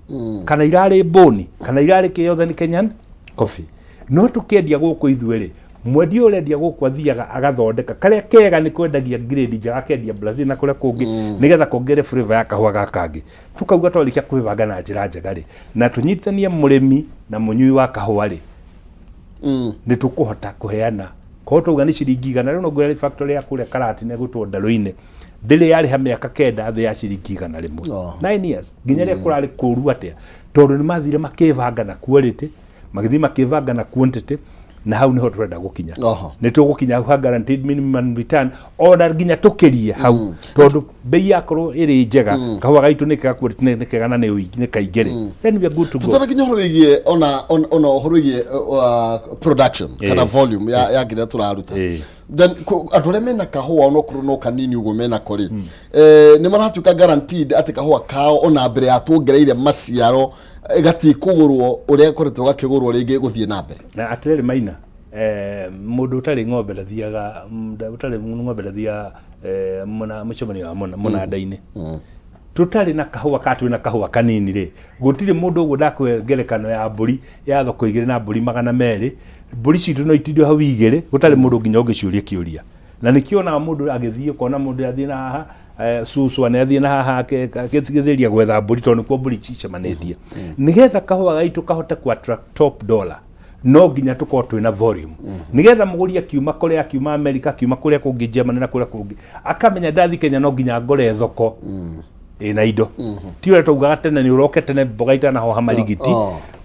kana irarĩ mbũni kana irarĩ kĩyothe nĩ Kenyan coffee. No tũkĩendia gũkũ ithuĩ rĩ, mwendia ũrĩa ũrendia gũkũ athiaga agathondeka karĩa kega, nĩ kwendagia grade njega, akendia Brazil na kũrĩa kũngĩ nĩgetha kongere flavor ya kahũa gaka kangĩ. Tukauga twarĩkia kwĩbanga na njĩra njega rĩ, na tũnyitithanie mũrĩmi na mũnyui wa kahũa rĩ, nĩ tũkũhota kũheana. Korwo twauga nĩ ciringi 100 rĩu, no ngwĩra factory ya kũrĩa Karatina ĩgwĩtwo Ndarũ-inĩ ndĩrĩ yarĩha mĩaka 9 thĩ ya ciringi 100. 9 years, nginya rĩrĩa kũrarĩ kũru atĩa, tondũ nĩ mathire makĩbanga na quality, magĩthiĩ makĩbanga na quantity, na hau nĩho tũrenda gũkinya. Nĩ tũgũkinya hau ha guaranteed minimum return, ona nginya tũkĩrie hau, tondũ bei yakorwo ĩrĩ njega, kahũa gaitũ nĩ kega, quality nĩ kega na nĩ ũingĩ nĩ kaingĩ rĩ, then we are good to go. Tũtanakinya ũhoro wĩgiĩ ona ũhoro wĩgiĩ production kana volume ya kĩrĩa tũraruta, then andũ arĩa mena kahũa onokorwo no kanini ũguo menako rĩ, nĩ maratuĩka guaranteed atĩ kahũa kao ona mbere ya tuongereire maciaro gatikũgũrwo ũrĩa koretwo gakĩgũrwo rĩngĩ gũthiĩ na mbere? Na atĩrĩrĩ Maina, mũndũ ũtarĩ ng'ombe ndathiaga, ũtarĩ ng'ombe ndathiaga mũcemanio wa mũnanda-inĩ. Tũtarĩ na kahũa ka twĩna kahũa kanini rĩ, gũtirĩ mũndũ. Ũguo ndakũhe ngerekano ya mbũri ya thoko 2 na mbũri 200. Mbũri citũ no itindio hau 2, gũtarĩ mũndũ nginya ũngĩciũria kĩũria. Na nĩkĩo onaga mũndũ agĩthiĩ, ũkona mũndũ athiĩ na haha, cucu nĩ athiĩ na haha akĩthĩria gwetha mbũri, tondũ nĩkuo mbũri cicemanĩtie. Nĩgetha kahũa gaitũ kahote ku attract top dollar, no nginya tũkorwo twĩna volume, nĩgetha mũgũri akiuma kũrĩa, akiuma America, akiuma kũrĩa kũngĩ, Germany na kũrĩa kũngĩ, akamenya ndathi Kenya no nginya ngore thoko ĩna indo. Ti ũrĩa twaugaga tene, nĩ ũroke tene mboga itanahoha marigiti.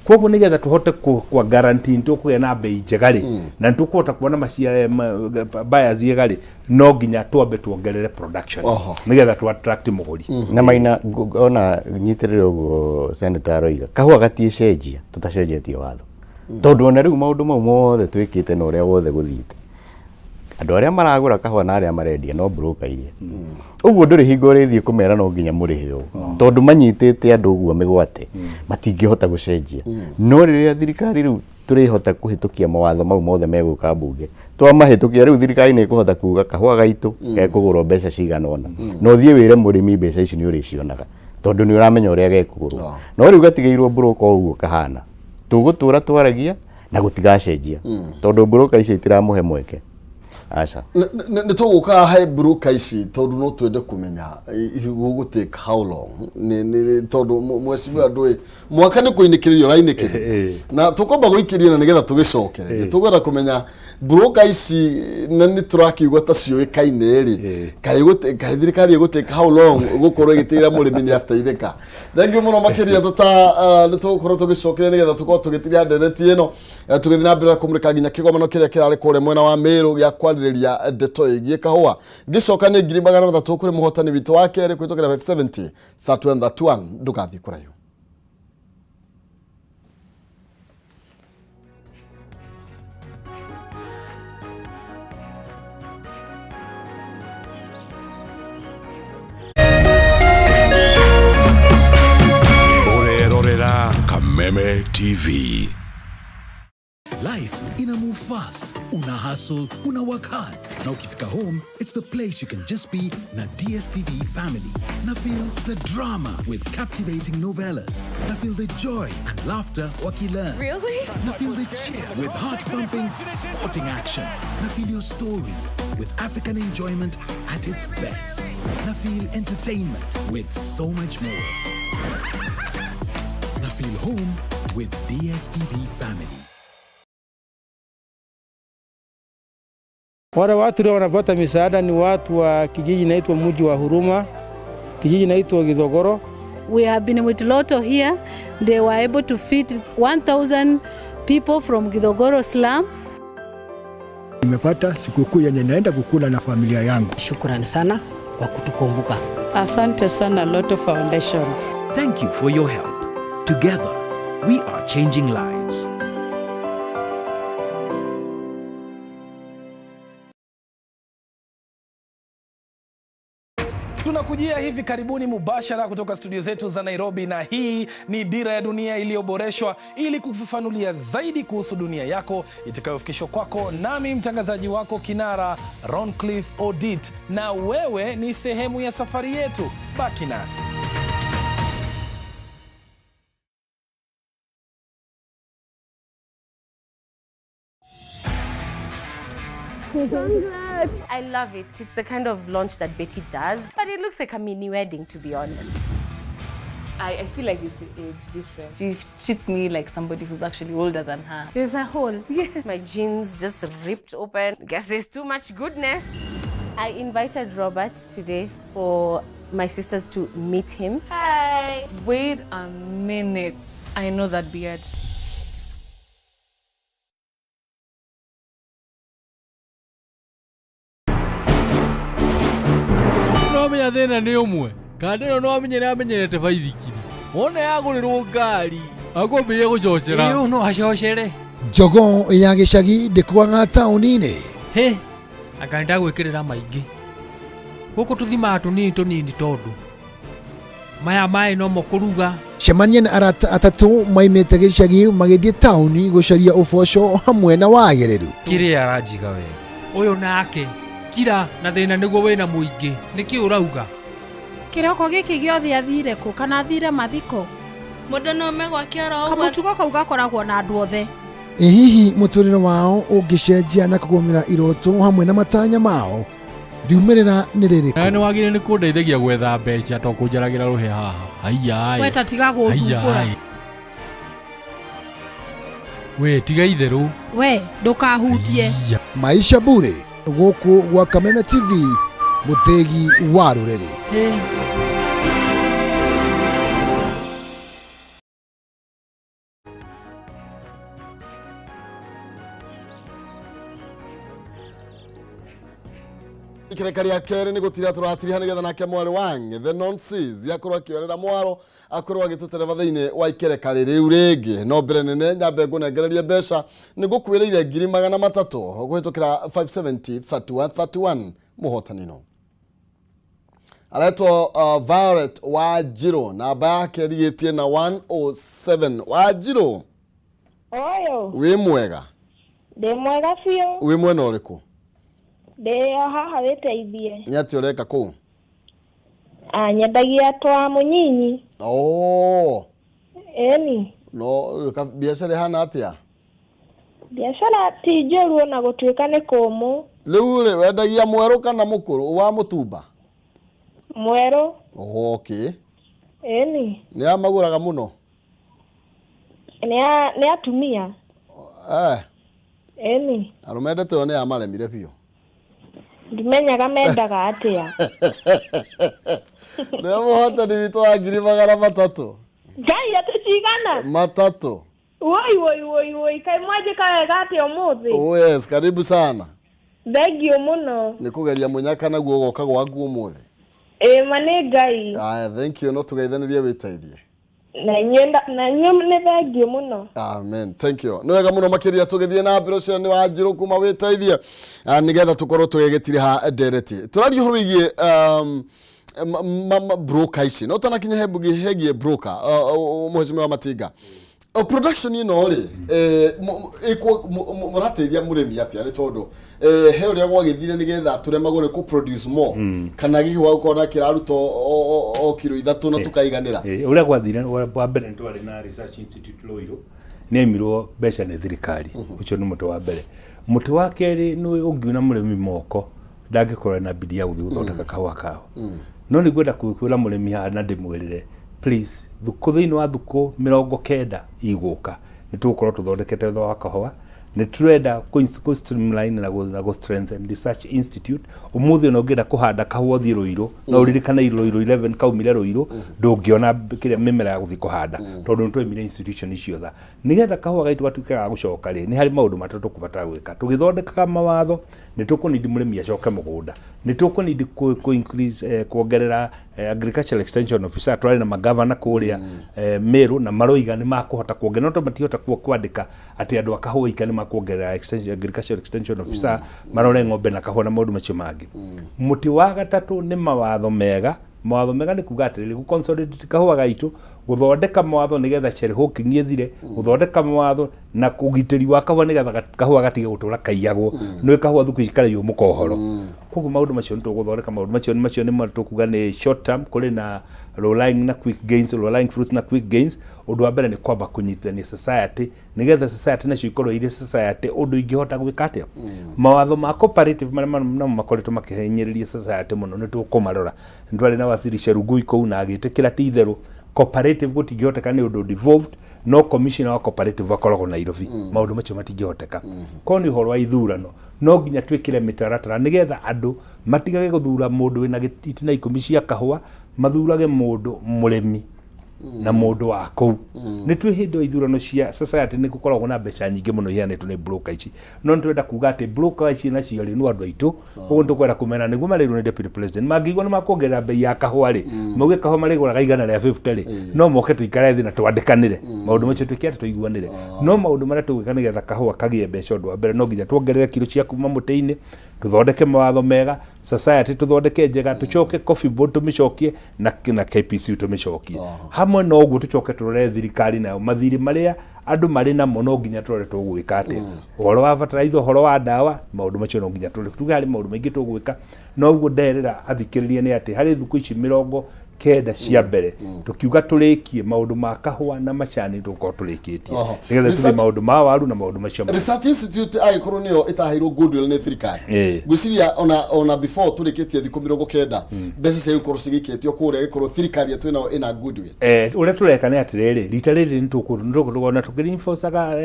Koguo nĩgetha tũhote kwa guarantee nĩ tũkũgĩa na bei njega rĩ, na nĩ tũkũhota kuona buyers ega rĩ, no nginya twambe tuongerere production nĩgetha tu attract mũgũri. Na Maina, ona nyitĩrĩre ũguo senator aroiga, kahũa gatiĩcenjia tũtacenjetie watho, tondũ ona rĩu maũndũ mau mothe twĩkĩte na ũrĩa wothe gũthiĩte, andũ arĩa maragũra kahũa na arĩa marendia no broker iria ũguo, ndũrĩ hingo ũrĩthiĩ kũmera no nginya mũrĩhe ũũ, tondũ manyitĩte andũ ũguo mĩgwate, matingĩhota gũcenjia. No rĩrĩa thirikari rĩu tũrĩhota kũhĩtũkia mawatho mau mothe megũka mbunge, twamahĩtũkia rĩu, thirikari nĩ ĩkũhota kuga kahũa gaitũ gekũgũrwo mbeca cigana ũna, na ũthiĩ wĩre mũrĩmi mbeca ici nĩ ũrĩcionaga, tondũ nĩ ũramenya ũrĩa gekũgũrwo. No rĩu gatigĩirwo broker ũguo kahana, tũgũtũra twaragia na gũtigacenjia, tondũ broker icio itiramũhe mweke, aca. Nĩ tũgũka he broker ici, tondũ no twende kũmenya gũgũ take how long, nĩ tondũ mheshimiwa ndũĩ mwaka nĩ kũinĩkĩrĩria ũrainĩkĩrĩria, na tũkwamba gũikĩria na nĩgetha tũgĩcokere nĩ tũkwenda kũmenya broker ici, na nĩ tũrakiuga ta ciũĩkaine rĩ, kaĩ thirikari ĩgũ take how long gũkorwo ĩgĩtĩra mũrĩmi nĩ ateithĩka. Thank you mũno makĩria. Tũta nĩ tũgũkorwo tũgĩcokeria nĩgetha tũkorwo tũgĩtiria ndereti ĩno, tũgĩthiĩ na mbere na kũmũrĩka nginya kĩgomano kĩrĩa kĩrarĩ kũrĩa mwena wa Meru gĩa kwarĩrĩria ndeto ĩgiĩ kahũa. Ngĩcoka nĩ 300,000 kũrĩ mũhotani witũ wa kerĩ kũhĩtũkĩra 570 31 31. Ndũgathiĩ kũraihu. Kameme TV. Life ina move fast. Una hustle, una work hard. Na ukifika home, it's the place you can just be na DSTV family. Na feel the drama with captivating novellas. Na feel the joy and laughter wakilearn. Really? Na feel the cheer with heart-pumping sporting action. Na feel your stories with African enjoyment at its best. Na feel entertainment with so much more. Na feel home with DSTV family. Wale watu leo wanapata misaada ni watu wa kijiji inaitwa Mji wa Huruma, kijiji inaitwa Githogoro. We have been with Lotto here. They were able to feed 1,000 people from Githogoro slum. Nimepata sikukuu yenye naenda kukula na familia yangu. Shukrani sana kwa kutukumbuka. Asante sana Lotto Foundation. Thank you for your help. Together, we are changing lives. Tunakujia hivi karibuni mubashara kutoka studio zetu za Nairobi, na hii ni Dira ya Dunia iliyoboreshwa ili kufafanulia zaidi kuhusu dunia yako itakayofikishwa kwako nami mtangazaji wako kinara Roncliffe Odit, na wewe ni sehemu ya safari yetu. Baki nasi. Congrats! I love it. It's the kind of launch that Betty does, but it looks like a mini wedding, to be honest. I feel like it's the age difference. She treats me like somebody who's actually older than her. There's a hole. Yeah. My jeans just ripped open. Guess there's too much goodness. I invited Robert today for my sisters to meet him. Hi! Wait a minute. I know that beard. No menya thĩna nĩ ũmwe kanda ĩno no amenye nĩ amenyerete baithikiri wona yagũrĩrwo ngari akwambĩrĩria gũcocera. Ĩĩ, no acocere. Jogoo ya gĩcagi ndĩkuaga taũni-inĩ. Hĩ, anga nĩndagwĩkĩrĩra maingĩ. Gũkũ tũthimaga tũnini tũnini tondũ maya maĩ nomo kũruga. Cemania na arata atatũ maimĩte gĩcagi magĩthiĩ taũni gũcaria ũboco hamwe na wagĩrĩru. Kĩrĩa aranjiga wega. Ũyũ nake kira na thĩna nĩguo wĩna mũingĩ. Nĩkĩ ũrauga? Kĩroko gĩkĩ gĩothe athire kũ kana athire mathiko? Mũndũ no ome gwake oro ũguo. Kamũtugo kau gakoragwo na andũ othe. Ĩ hihi mũtũrĩre wao ũngĩcenjia na kũgũmĩra iroto hamwe na matanya mao riumĩrĩra nĩ rĩrĩkũ? Nawe nĩ wagĩrĩire nĩ kũndeithagia gwetha mbeca to kũnjaragĩra rũhĩa haha. Haiya. We ta tiga gũthumbũra. We tiga itherũ. We ndũkahutie. Maisha Bure gũkũ gwa Kameme TV mũthĩgi wa rũrĩrĩ. Ikereka rĩa kerĩ nĩ gũtira tũratiriha nĩgetha nake mwarĩ wa ng'ethe nonsis akorwo akĩorera mwaro akorwo agĩtũtereba thĩinĩ wa ikereka rĩrĩu rĩngĩ. No mbere nene nyambe ngũnengererie mbeca nĩ ngũkwĩrĩire 300,000 kũhĩtũkĩra 570 31 31 mũhotani no aretwo Violet Wanjiru, namba yake ĩrigĩtie na 107. Wanjiru. Oyo. Wĩ mwega? Ndĩ mwega biũ. Wĩ mwena ũrĩkũ? Ndĩ o haha wĩteithie. Nĩ atĩa ũreka kũu? Nyendagia twa mũnyinyi. Oh. Ĩni. No biacara ĩhana atĩa? Biacara ti njũru ona gũtuĩka nĩ kũmũ. Rĩu rĩ, wendagia mwerũ kana mũkũrũ wa mũtumba? Mwerũ. Oh, okay. Ĩni. Nĩ amagũraga mũno? Nĩ atumia. Ĩni. Arũme ndeto ĩyo nĩ yamaremire biũ. Ndimenyaga mendaga atĩa. Nĩwe mũhotani witũ wa 300,000. Ngai atĩ cigana? 300. Woi woi woi woi, kaĩ mwanjĩka wega atĩa ũmũthĩ? Oh yes, karibu sana. Thengiũ mũno. Nĩ kũgeria mũnyaka naguo ũgoka gwaku ũmũthĩ. Ĩĩ ma nĩ Ngai. Aya, thank you, no tũgeithanĩrie wĩteithie. Na inyuĩ nĩ thengiũ mũno. Amen, thank you. Nĩ wega mũno makĩria tũgĩthiĩ na mbere ũcio nĩ Wanjiru kuma wĩteithie nĩgetha tũkorwo tũgĩgĩtiriha ndereti. Tũraria ũhoro wĩgiĩ broker ici. No tũnakinya hegiĩ broker, mheshimiwa Matinga. O production ĩno rĩ, eh, ĩkwo- mũrateithia mũrĩmi atĩa? Nĩ tondũ he ũrĩa gwagĩthire nĩgetha tũremagwo nĩ kũ produce more, kana gĩkĩ gũkorwo kĩraruta o kiro 3 na tũkaiganĩra? Ũrĩa gwathire, wa mbere nĩ twarĩ na research institute Ruiru, nĩ aimirwo mbeca nĩ thirikari. Ũcio nĩ mũtĩ wa mbere. Mũtĩ wa kerĩ, nĩ ũngiuna mũrĩmi moko ndangĩkorwo na bidii ya gũthiĩ gũthondeka kahũa kao. No nĩ ngwenda kwĩra mũrĩmi haha na ndĩmwĩrĩre, please, thukũ thĩinĩ wa thukũ 90 igũka nĩ tũgũkorwo tũthondekete watho wa kahũa. Nĩ tũrenda kũ streamline na gũ strengthen research institute. Ũmũthĩ ona ũngĩenda kũhanda kahũa ũthiĩ Rũirũ, no ũririkane Rũirũ 11 kaumire Rũirũ, ndũngĩona kĩrĩa mĩmera ya gũthiĩ kũhanda tondũ nĩ twaimire institution icio tha. Nĩgetha kahũa gaitũ gatuĩke ga gũcoka rĩ, nĩ harĩ maũndũ matatũ tũkũbatara gwĩka tũgĩthondekaga mawatho. Nĩ tũkũnindi mũrĩmi acoke mũgũnda, nĩ tũkũnindi kũ increase, kuongerera agricultural extension officer. Twarĩ na magavana kũrĩa Meru na maroiga nĩ makũhota kuongerera, no to matihota kwandĩka atĩ andũ a kahũa ika nĩ makuongerera agricultural extension officer marore ng'ombe na kahũa na maũndũ macio mangĩ. Mũtĩ wa gatatũ nĩ mawatho mega. Mawatho mega nĩ kuga atĩrĩrĩ, gũ consolidate kahũa gaitũ, gũthondeka mawatho nĩgetha cherry hawking ĩthire, gũthondeka mawatho na ũgitĩri wa kahũa nĩgetha kahũa gatige gũtũra kaiyagwo. Nĩ kahũa thukũ ici karaiywo mũkohoro. Koguo maũndũ macio nĩ tũgũthondeka maũndũ macio. Macio nĩ tũkuga nĩ short term, kũrĩ na low lying na quick gains, low lying fruits na quick gains. Ũndũ wa mbere nĩ kwamba kũnyitithania society nĩgetha society nacio ikorwo irĩ society ũndũ ingĩhota gwĩka atĩa. Mawatho ma cooperative marĩa namo makoretwo makĩhinyĩrĩria society mũno nĩ tũkũmarora. Nĩ twarĩ na waziri Cherugui kũu na agĩtĩkĩra ti itherũ cooperative gũtingĩhoteka nĩ ũndũ devolved, no commissioner wa cooperative akoragwo Nairobi. Maũndũ macio matingĩhoteka. Korwo nĩ ũhoro wa ithurano, no nginya twĩkĩre mĩtaratara nĩgetha andũ matigage gũthura mũndũ wĩna itina 10 cia kahũa, mathurage mũndũ mũrĩmi na mũndũ wa kũu. Nĩ twĩ hĩndĩ wa ithurano cia society nĩ gũkoragwo na mbeca nyingĩ mũno iheanĩtwo nĩ broker ici, no nĩ twenda kuga atĩ broker ici nacio rĩ nĩ andũ aitũ. Koguo nĩ tũkwenda kũmera nĩguo marĩrwo nĩ deputy president mangĩigua nĩ makuongerera bei ya kahũa rĩ, mauge kahũa marĩgũraga 150 rĩ, no moke tũikare thĩ na twandĩkanĩre maũndũ macio, twĩke atĩ tũiguanĩre. No maũndũ marĩa tũgwĩka nĩgetha kahũa kagĩe mbeca, ũndũ wa mbere no nginya tuongerere kiro cia kuma mũtĩ-inĩ, tũthondeke mawatho mega, society tũthondeke njega, tũcoke coffee board tũmĩcokie na KPC tũmĩcokie hamwe. Na ũguo tũcoke tũrore thirikari nayo mathirĩ marĩa andũ marĩ namo, no nginya tũrore tũgwĩka atĩa ũhoro wa bataraitha, ũhoro wa ndawa. Maũndũ macio no nginya tũrore tuge harĩ maũndũ maingĩ tũgwĩka. No ũguo nderĩra athikĩrĩria nĩ atĩ harĩ thukũ ici 90 cia mbere tũkiuga tũrĩkie maũndũ ma kahũa na macani, tũgũkorwo tũrĩkĩtie nĩgetha tũthiĩ maũndũ ma waru na maũndũ macio mangĩ. Research Institute agĩkorwo nĩyo ĩtaheirwo goodwill nĩ thirikari, ngwĩciria ona before tũrĩkĩtie thikũ 90 mbeca cia gũkorwo cigĩikĩtio kũrĩa, gĩkorwo thirikari ĩyo twĩnayo ĩna goodwill. Ũrĩa tũreka nĩ atĩrĩrĩ, rita rĩrĩ nĩ tũkũona tũkĩreinforcaga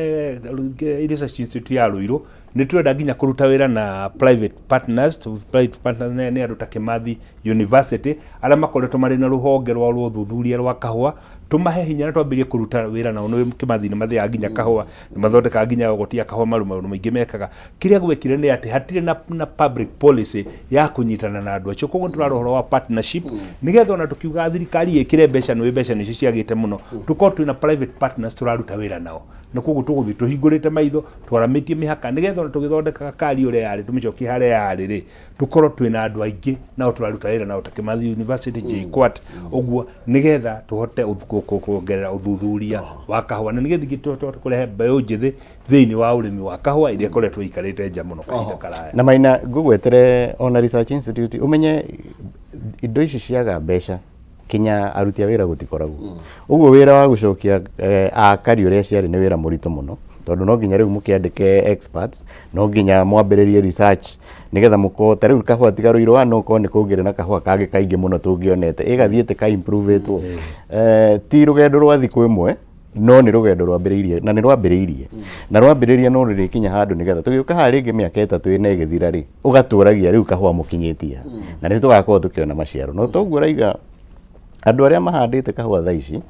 research institute ya Ruiru, nĩ tũrenda nginya kũruta wĩra na private partners. Private partners nĩ andũ ta Kimathi University arĩa makoretwo marĩ na rũhonge rwa ũthuthuria rwa kahũa, tũmahe hinya na twambĩrĩrie kũruta wĩra nao. Nĩ Kimathi nĩ mathĩaga nginya kahũa, nĩ mathondekaga nginya yogoti ya kahũa, maru maũndũ maingĩ mekaga. Kĩrĩa gwekire nĩ atĩ hatirĩ na public policy ya kũnyitana na andũ acio. Koguo nĩ tũrarora ũhoro wa partnership nĩgetha ona tũkiugaga thirikari ĩkĩre mbeca, nĩ mbeca nĩcio ciagĩte mũno, tũkorwo twĩna private partners tũraruta wĩra nao. Na koguo tũgũthiĩ tũhingũrĩte maitho, twaramĩtie mĩhaka, nĩgetha ona tũgĩthondekaga kari ũrĩa yarĩ, tũmĩcokie harĩa yarĩ rĩ, tũkorwo twĩna andũ aingĩ nao tũraruta wĩra nao ta Kimathi University, JKUAT, ũguo nĩgetha tũhote kuongerera ũthuthuria wa kahũa na nĩgetha ningĩ tũhote kũrehe mbeũ njĩthĩ thĩinĩ wa ũrĩmi wa kahũa ĩrĩa ĩkoretwo ĩikarĩte nja mũno kahinda karaya. Na Maina, ngũgwetere ona research institute, ũmenye indo ici ciaga mbeca kinya aruti a wĩra gũtikoragwo. Ũguo wĩra wa gũcokia akari ũrĩa ciarĩ nĩ wĩra mũritũ mũno, tondũ no nginya rĩu mũkĩandĩke experts, no nginya mwambĩrĩrie research nĩgetha mũkorwo ta rĩu kahũa tiga Ruiru wa no korwo nĩ kũngĩrĩ na kahũa kangĩ kaingĩ mũno tũngĩonete ĩgathiĩte ka improve-ĩtwo. Ti rũgendo rwa thikũ ĩmwe, no nĩ rũgendo rwambĩrĩirie na nĩ rwambĩrĩirie na rwambĩrĩria, no rũrĩkinya handũ nĩgetha tũgĩũka haha rĩngĩ mĩaka 3 ĩna ĩgĩthira rĩ, ũgatũragia rĩu kahũa mũkinyĩtie ha, na nĩ tũgakorwo tũkĩona maciaro. No toguo ũraiga andũ arĩa mahandĩte kahũa thaa ici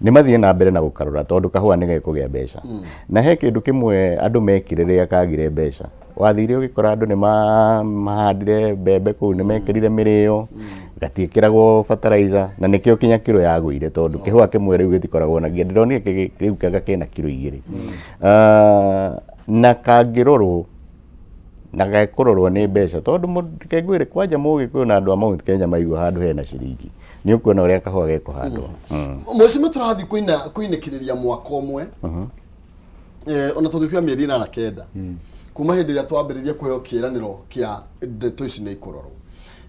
nĩ mathiĩ na mbere na gũkarora, tondũ kahũa nĩ gekũgĩa mbeca. Na he kĩndũ kĩmwe andũ mekire rĩrĩa kagire mbeca, wathire ũgĩkora andũ nĩ mahandire mbembe kũu, nĩ mekĩrire mĩrĩo, gatiĩkĩragwo fertilizer, na nĩkĩo kinya kiro yagũire, tondũ kĩhũa kĩmwe rĩu gĩtikoragwo na ndĩronire rĩu kanga kena kiro 2. Ah, na kangĩrorwo Na gekũrorwo nĩ mbeca tondũ reke ngwĩre kwanja mũgĩkũyũ na andũ a Mount Kenya maigua handũ hena ciringi nĩ ũkuona ũrĩa kahũa gekũhandwo. Mwecima tũrathiĩ kũina kũinĩkĩrĩria mwaka ũmwe ona tũngĩkiuga mĩeri 89 kuma hĩndĩ ĩrĩa twambĩrĩirie kũheo kĩĩranĩro kĩa ndeto ici nĩ ikũrorwo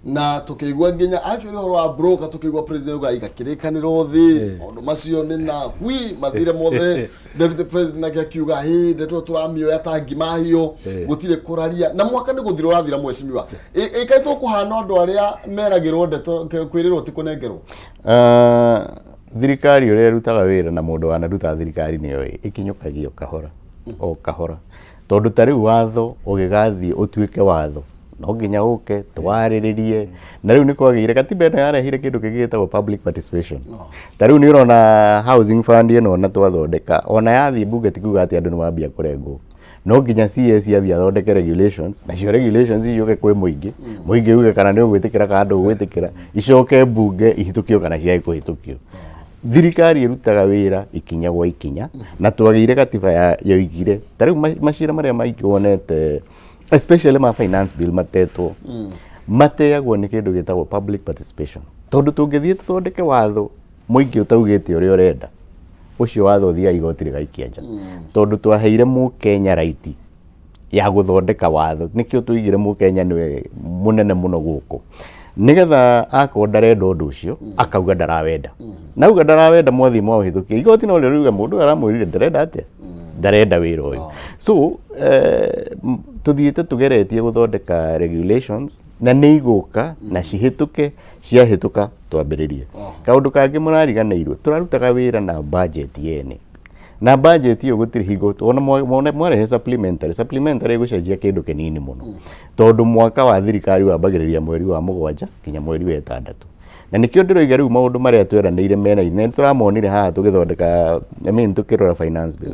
na tũkĩigua nginya actually ũhoro wa broker tũkĩigua president auga iga kĩrĩkanĩro thĩ maũndũ macio nĩ na hui mathire mothe deputy president nake akiuga hĩ ndeto tũramĩoya ta ngima hiũ gũtirĩ kũraria na mwaka nĩ gũthira ũrathira mwecimiwa ĩkaĩ tũkũhana andũ arĩa meragĩrwo ndeto kwĩrĩrwo ti kũnengerwo. Ah, thirikari ũrĩa ĩrutaga wĩra na mũndũ wanaruta thirikari nĩoĩ ĩkinyũkagio kahora o kahora tondũ ta rĩu watho ũgĩgathiĩ ũtuĩke watho no nginya ũke twarĩrĩrie na rĩu nĩ kwagĩire katiba ĩno yarehire kĩndũ kĩngĩ gĩtagwo public participation ta rĩu nĩ ũrona housing fund ĩno ona twathondeka ona yathiĩ bunge ti kuga atĩ andũ nĩ mambia kũrengwo no nginya CS athiĩ athondeke regulations nacio regulations icoke kwĩ mũingĩ mũingĩ uge kana nĩ ũgwĩtĩkĩra kana ndũgwĩtĩkĩra icoke mbunge ihĩtũkio kana ciage kũhĩtũkio thirikari ĩrutaga wĩra ikinya gwa ikinya na twagĩire katiba ya yoigire ta rĩu macira marĩa maingĩ wonete especially ma finance bill matetwo mateagwo nĩ kĩndũ gĩtagwo public participation tondũ tũngĩthiĩ tũthondeke watho mũingĩ ũtaugĩte ũrĩa ũrenda ũcio watho ũthiaga igoti rĩgaikia nja tondũ twaheire mũkenya right ya gũthondeka watho nĩkĩo tũigire mũkenya nĩwe mũnene mũno gũkũ nĩgetha akorwo ndarenda ũndũ ũcio akauga ndarawenda na auga ndarawenda mwathiĩ mwaũhĩtũkia igoti no rĩo riuga mũndũ ũyũ aramwĩrire ndarenda atĩa ndarenda wĩra ũyũ so tũthiĩte tũgeretie gũthondeka regulations na nĩ igũka na cihĩtũke ciahĩtũka twambĩrĩrie kaũndũ kangĩ mũrariganĩirwo tũrarutaga wĩra na budget yene na budget ĩyo gũtirĩ hingo ona mwarehe supplementary supplementary ĩgũcenjia kĩndũ kĩnini mũno tondũ mwaka wa thirikari wambagĩrĩria mweri wa 7 nginya mweri wa 6 na nĩkĩo ndĩroiga rĩu maũndũ marĩa tweranĩire mena nĩ tũramonire haha tũgĩthondeka I mean, tũkĩrora finance bill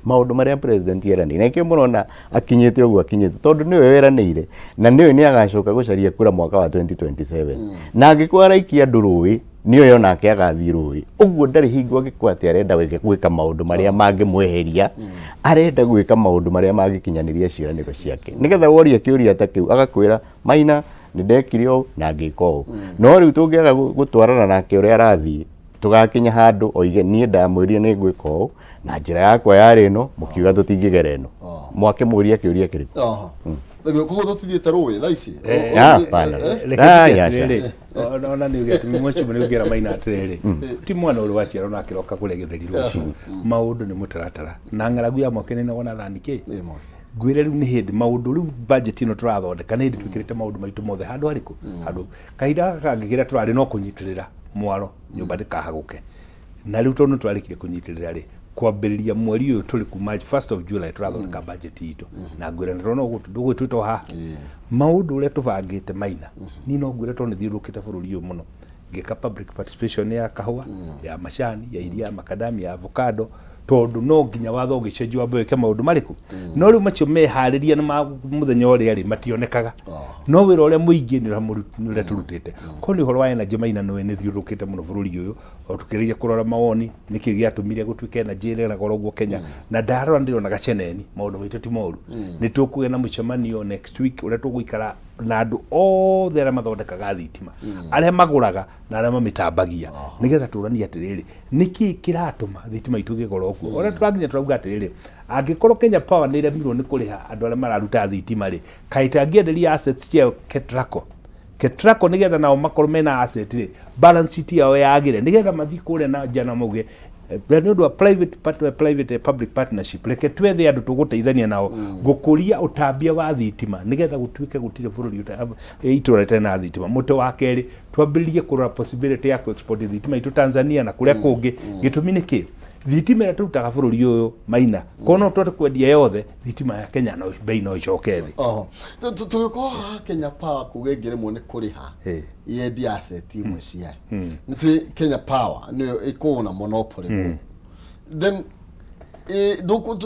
maũndũ marĩa president eranĩire na nĩkĩo mũrona akinyĩte ũguo akinyĩte tondũ nĩwe weranĩire na nĩwe nĩ agacoka gũcaria kura mwaka wa 2027 na angĩkorwo araikia andũ rũĩ nĩoĩ onake agathiĩ rũĩ ũguo ndarĩ hingo angĩkorwo atĩ arenda gwĩka maũndũ marĩa mangĩmweheria arenda gwĩka maũndũ marĩa mangĩkinyanĩria ciĩranĩro ciake nĩgetha woria kĩũria ta kĩu agakwĩra maina nĩ ndekire ũũ na ngĩka ũũ no rĩu tũngĩaga gũtwarana nake ũrĩa arathiĩ tũgakinya handũ oige niĩ ndamwĩrire nĩ ngwĩka ũũ na njĩra yakwa yarĩ ĩno mũkiuga tũtingĩgera ĩno mwakĩmũria kĩũria kĩrĩkũ? Oho. Koguo tũtithiĩte rũĩ thaa ici? Ah, hapana. Reke Ah, tuge ya, atĩrĩrĩ, ona nĩ uge atĩ mwecimu nĩ ũngĩra maina atĩrĩrĩ ti mwana ũrĩ waciarwo na akĩroka kũrĩa gĩtheri rũciũ maũndũ nĩ mũtaratara na ng'aragu ya mwaka nĩ na thani kĩ ngwĩre rĩu nĩ hĩndĩ maũndũ rĩu budget ĩno tũrathondeka nĩ hĩndĩ twĩkĩrĩte maũndũ maitũ mothe handũ harĩkũ handũ kahinda gaka kangĩ kĩrĩa tũrarĩ no kũnyitĩrĩra mwaro nyũmba ndĩkahagũke na rĩu tondũ nĩtwarĩkire kũnyitĩrĩra rĩ kwambĩrĩria mweri ũyũ tũrĩ kuma 1st of July tũrathondeka budget itũ na ngwĩra nĩ tũrona ũguo ndũgwĩtwĩte o haha maũndũ ũrĩa tũbangĩte maina niĩ no ngwĩre tondũ nĩthiũrũrũkĩte bũrũri ũyũ mũno ngĩka public participation ya kahũa ya macani ya iria ya macadamia ya avocado tondũ no nginya watho ũgĩcenjio wambe wĩke maũndũ marĩkũ no rĩu macio meharĩria na ma mũthenya ũrĩa rĩ mationekaga no wĩra ũrĩa mũingĩ nĩ ũrĩa tũrutĩte korwo nĩ ũhoro wa energy maina nĩwe nĩ thiũrũrũkĩte mũno bũrũri ũyũ o tũkĩgeria kũrora mawoni nĩkĩ gĩatũmire gũtuĩke energy ĩrĩ na goro ũguo Kenya na ndarora ndĩrona gaceneni maũndũ maitũ ti moru nĩ tũkũgĩa na mũcemanio next week ũrĩa tũgũikara na andũ othe arĩa mathondekaga thitima arĩa magũraga na arĩa mamĩtambagia nĩgetha tũranie atĩrĩrĩ nĩkĩ kĩratũma thitima itũ ĩgĩgoro ũguo ona tũrakinya tũrauga atĩrĩrĩ angĩkorwo Kenya Power nĩ ĩremirwo nĩ kũrĩha andũ arĩa mararuta thitima rĩ kaĩ ĩtangĩenderia assets ciayo Ketraco Ketraco nĩgetha nao makorwo mena asset rĩ balance sheet yao yagĩre nĩgetha mathiĩ kũrĩa na nja na mauge nĩ ũndũ wa private, private public partnership reke twethe andũ tũgũteithania nao gũkũria ũtambia wa thitima nĩgetha gũtuĩke gũtirĩ bũrũri itũra rĩtarĩ na thitima mũtĩ wa kerĩ twambĩrĩrie kũrora possibility ya kũ-export thitima itũ Tanzania na kũrĩa kũngĩ gĩtũmi nĩ kĩ thitima ĩrĩa tũrutaga bũrũri ũyũ maina korwo no tũhote kwendia yothe thitima ya Kenya no bei no ĩcoke thĩ. Oho. Tũgĩkorwo haha Kenya Power kuga ĩngĩremwo nĩ kũrĩha yendie asset imwe ciayo nĩ twĩ Kenya Power nĩyo ĩkoragwo na monopoly gũkũ then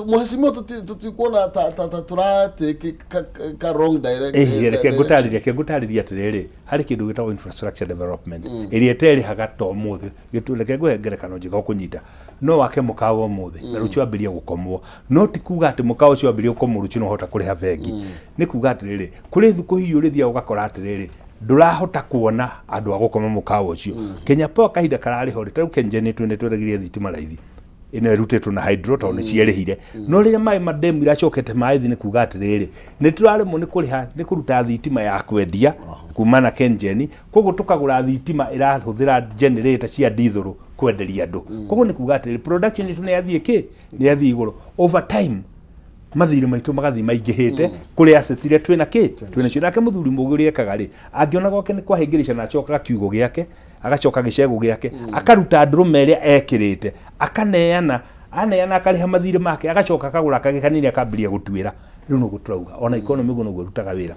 Mheshimiwa, tũtikuona ta tũratake ka wrong Ĩĩ, reke ngũtarĩrie, reke ngũtarĩrie atĩrĩrĩ, harĩ kĩndũ gĩtagwo infrastructure development ĩrĩa ĩterĩhaga to ũmũthĩ. Reke ngũhe ngerekano njega ũkũnyita. No wake mũkawa ũmũthĩ na rũciũ wambĩrĩrie gũkomwo, no ti kuga atĩ mũkawa ũcio wambĩrĩria gũkomwo rũciũ nĩ wahota kũrĩha bengi. Nĩ kuga atĩrĩrĩ, kũrĩ thukũ hihi ũrĩthiaga ũgakora atĩrĩrĩ, ndũrahota kuona andũ a gũkoma mũkawa ũcio. Kenya Power kahinda kararĩ ho rĩ, ta rĩu KenGen nĩ twendagĩria thitima raithi ĩno ĩrutĩtwo na hydro tondũ nĩ cierĩhire, no rĩrĩa maĩ ma demu iracokete maĩ thĩ, nĩ kuga atĩrĩrĩ, nĩ tũraremwo nĩ kũrĩha, nĩ kũruta thitima ya kwendia kuma na KenGen, koguo tũkagũra thitima ĩrahũthĩra generator cia ndithũrũ kwenderia andũ. Koguo nĩ kuga atĩrĩrĩ, production itũ nĩ yathiĩ kĩ, nĩ yathiĩ igũrũ. Over time mathirĩ maitũ magathiĩ maingĩhĩte kũrĩ assets iria twĩna kĩ, twĩna cio. Nake mũthuri mũgĩ ũrĩa ekaga rĩ, angĩona gwake nĩ kwahĩngĩrĩcana, acokaga kiugũ gĩake, agacoka gĩcegũ gĩake, akaruta ndũrũme ĩrĩa ekĩrĩte, akaneana, aneana akarĩha mathirĩ make, agacoka akagũra kangĩ kanini, akambĩrĩria gũtuĩra. Rĩu nĩguo tũrauga ona economy ũguo noguo ĩrutaga wĩra.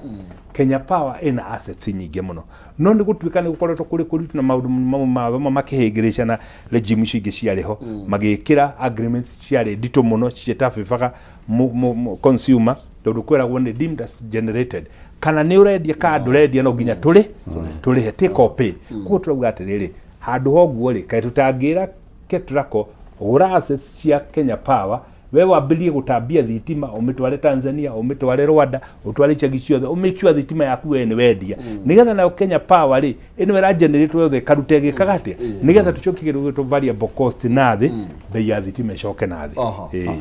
Kenya Power ĩna assets nyingĩ mũno, no nĩ gũtuĩka nĩ gũkoretwo kũrĩ kũritũ na maũndũ mamwe mamwe makĩhĩngĩrĩcana, regime icio ingĩ ciarĩ ho magĩkĩra agreements ciarĩ nditũ mũno citabĩbaga consumer, tondũ kwĩragwo nĩ deemed as generated, kana nĩ ũrendia kana ndũrendia, no nginya tũrĩ tũrĩhe take or pay. Koguo tũrauga atĩrĩrĩ, handũ ha ũguo rĩ, kaĩ tũtangĩra Ketraco, gũra assets cia Kenya Power, we wambĩrĩrie gũtambia thitima, ũmĩtware Tanzania, ũmĩtware Rwanda, ũtware icagi ciothe, ũmake sure thitima yaku we nĩ wendia, nĩgetha nayo Kenya Power rĩ, ĩno ĩra generate yothe ĩkaruta ĩgĩkaga atĩa, nĩgetha tũcokie kĩndũ gĩtwo variable cost na thĩ, bei ya thitima ĩcoke na thĩ. Ĩĩ.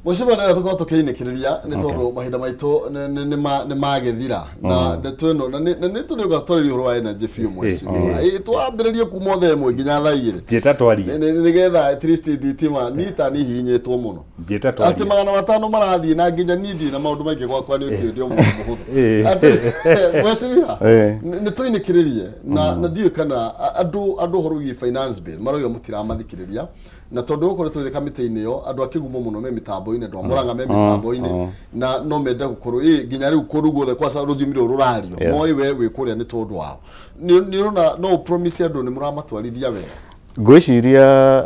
Mheshimiwa, nĩ tũkorwo tũkĩinĩkĩrĩria nĩ tondũ mahinda maitũ nĩ magĩthira na ndeto ĩno, na nĩ tũrĩũka twarĩrie ũhoro wa energy biũ. Mheshimiwa, twambĩrĩrie kuma thaa 1 nginya thaa 2. Njĩta twarie. Nĩgetha at least thitima ni ta nĩ ihihinyĩtwo mũno Njĩta atĩ twarie. 500 marathiĩ, na nginya niĩ ndirĩ na maũndũ maingĩ gwakwa, nĩ ũkĩũria mũndũ mũhũthũ. Atĩ, Mheshimiwa, nĩ tũinĩkĩrĩrie na ndiũĩ kana andũ ũhoro wĩgiĩ finance bill marauga mũtiramathikĩrĩria, na tondũ gũkoretwo ũgĩthiĩ kamĩtĩ-inĩ ĩyo, andũ a Kĩgumo mũno me mĩtambo-inĩ, andũ a Mũrang'a me mĩtambo-inĩ, na no mende gũkorwo nginya rĩu kũndũ guothe kwaca rũthiomi rũrũ rũrario. Moĩ we wĩ kũrĩa nĩ tondũ wao. Nĩ ũrona no ũpromise andũ nĩ mũramatwarithia wega? Ngwĩciria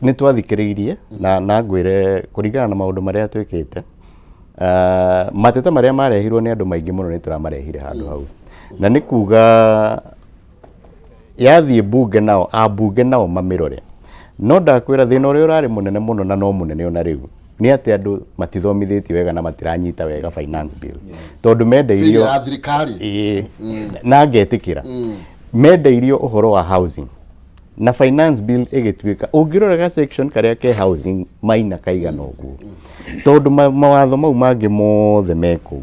nĩ twathikĩrĩirie na ngwĩre kũringana na maũndũ marĩa twĩkĩte, mateta marĩa marehirwo nĩ andũ maingĩ mũno nĩ tũramarehire handũ hau, na nĩ kuga yathiĩ bunge nao ambunge nao mamĩrore. No ndakwĩra thĩna ũrĩa ũrarĩ mũnene mũno na no mũnene ona rĩu nĩ atĩ andũ matithomithĩtio wega na matiranyita wega finance bill, tondũ mendeirio Bill ya thirikari. Ĩĩ, na ngetĩkĩra mendeirio ũhoro wa housing na finance bill ĩgĩtuĩka ũngĩrora ga section karĩa ke housing maina kaigana ũguo, tondũ mawatho mau mangĩ mothe me kũu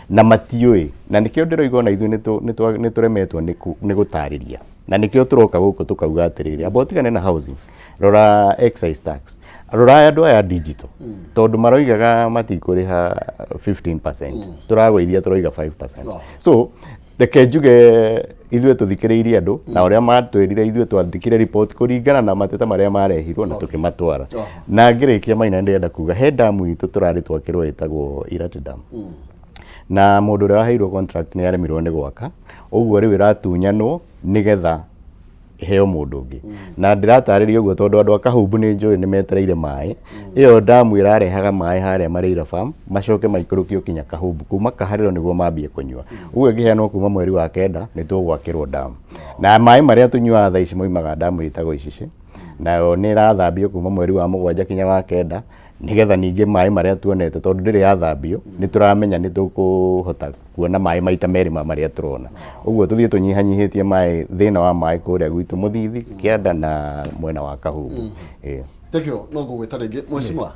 na matiũĩ, na nĩkĩo ndĩroiga ona ithuĩ nĩ tũremetwo nĩ gũtarĩria, na nĩkĩo tũroka gũkũ tũkauga atĩrĩrĩ, amba ũtigane na housing, rora excise tax, rora andũ aya digital, tondũ maroigaga matikũrĩha 15%, tũragũithia tũroiga 5%. So reke njuge ithuĩ tũthikĩrĩirie andũ na ũrĩa matwĩrire, ithuĩ twandĩkire report kũringana na mateta marĩa marehirwo na tũkĩmatwara. Na ngĩrĩkia, Maina, ndĩrenda kuga he damu itũ tũrarĩ twakĩrwo ĩtagwo Irati Dam, na mũndũ ũrĩa waheirwo contract nĩ aremirwo nĩ gwaka, ũguo rĩu ĩratunyanwo nĩgetha ĩheo mũndũ ũngĩ. Na ndĩratarĩria ũguo tondũ andũ a Kahumbu nĩ njũĩ nĩ metereire maĩ. Ĩyo damu ĩrarehaga maĩ harĩa Mareira Farm, macoke maikũrũkio kinya Kahumbu kuma Kaharĩro nĩguo mambie kũnyua. Ũguo ĩngĩheanwo kuma mweri wa 9 nĩ tũgwakĩrwo damu, na maĩ marĩa tũnyuaga thaa ici moimaga damu ĩtagwo Icici, nayo nĩ ĩrathambio kuma mweri wa 7 kinya wa 9, nĩgetha ningĩ maĩ marĩa tuonete, tondũ ndĩrĩ yathambio, nĩ tũramenya nĩ tũkũhota kuona maĩ maita merĩ ma marĩa tũrona. Ũguo tũthiĩ tũnyihanyihĩtie maĩ, thĩna wa maĩ kũrĩa gwitũ Mũthithi kĩanda na mwena wa Kahumbu. Ĩĩ. Thank you. No ngũgwĩta rĩngĩ, Mheshimiwa,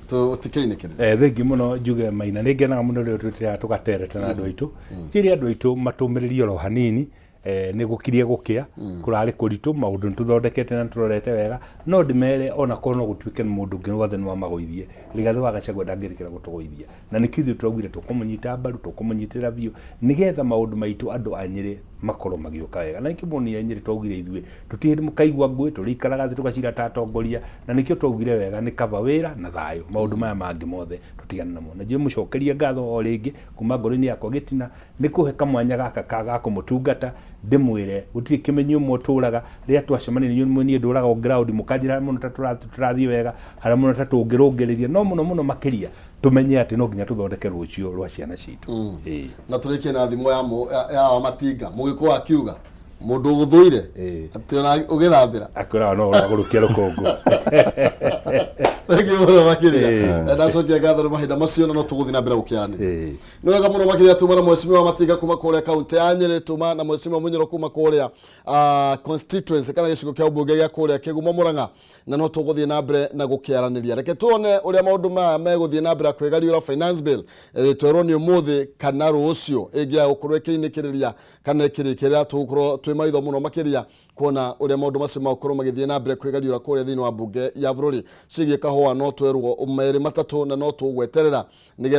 tũtikĩinĩkĩrĩria. Thengi mũno. Njuge Maina, nĩ ngenaga mũno rĩrĩa twĩtĩaga tũgatereta na andũ aitũ. Njĩre andũ aitũ matũmĩrĩrie oro hanini, nĩ gũkirie gũkĩa, kũrarĩ kũritũ, maũndũ nĩ tũthondekete na tũrorete wega, no ndĩmere ona korwo no gũtuĩke nĩ mũndũ ũngĩ wothe nĩ wamagũithie, Rigathĩ wa Gachagua ndangĩrĩkĩra gũtũgũithia, na nĩkĩo ithuĩ tũraugire tũkũmũnyita mbaru, tũkũmũnyitĩrĩra biũ, nĩgetha maũndũ maitũ andũ a Nyĩrĩ makorwo magĩũka wega. Na nĩkĩo mũni a Nyĩrĩ twaugire ithuĩ tũtirĩ hĩndĩ mũkaigua ngũĩ, tũrĩikaraga thĩ tũgacira ta atongoria, na nĩkĩo twaugire wega nĩ kaba wĩra na thayũ, maũndũ maya mangĩ mothe tũtigane namo. Na njũĩ mũcokerie ngatho o rĩngĩ kuma ngoro-inĩ yakwa gĩtina nĩ kũhe kamwanya gaka ka ga kũmũtungata. Ndĩmwĩre gũtirĩ kĩmenyi ũmwe ũtũraga. Rĩrĩa twacemania na inyuĩ niĩ ndũraga o ground, mũkanjĩra harĩa mũno ta tũrathiĩ wega, harĩa mũno ta tũngĩrũngĩrĩria, no mũno mũno makĩria tũmenye atĩ no nginya tũthondeke rũciũ rwa ciana citũ. Ĩĩ. Na tũrĩkie na thimo ya ya Wamatinga, Mũgĩkũyũ akiuga mũndũ ũgũthũire atĩ ona ũgĩthambĩra akwĩraga no ũragũrũkia rũkũngũ. Thengiũ mũno makĩria. Ndacokia ngatho nĩ mahinda macio, na no tũgũthiĩ na mbere gũkĩaranĩria. Nĩ wega mũno makĩria. Tuma na Mheshimiwa Matinga kuma kũrĩa kaunti ya Nyĩrĩ, tuma na Mheshimiwa Munyoro kuma kũrĩa constituency kana gĩcigo kĩa ũmbunge gĩa kũrĩa Kĩgumo Mũrang'a, na no tũgũthiĩ na mbere na gũkĩaranĩria. Reke tuone ũrĩa maũndũ maya megũthiĩ na mbere kwĩgariũra. Finance bill twerwo nĩ ũmũthĩ kana rũciũ ĩngĩaga gũkorwo ĩkĩinĩkĩrĩria kana ĩkĩrĩkĩrĩra. Tũgũkorwo twĩ maitho mũno makĩria kuona ũrĩa maũndũ macio magũkorwo magĩthiĩ na mbere kwĩgariũra kũrĩa thĩinĩ wa mbunge ya bũrũri ciĩgiĩ kahũa. No twerwo merĩ matatũ na no tũgweterera nĩgetha.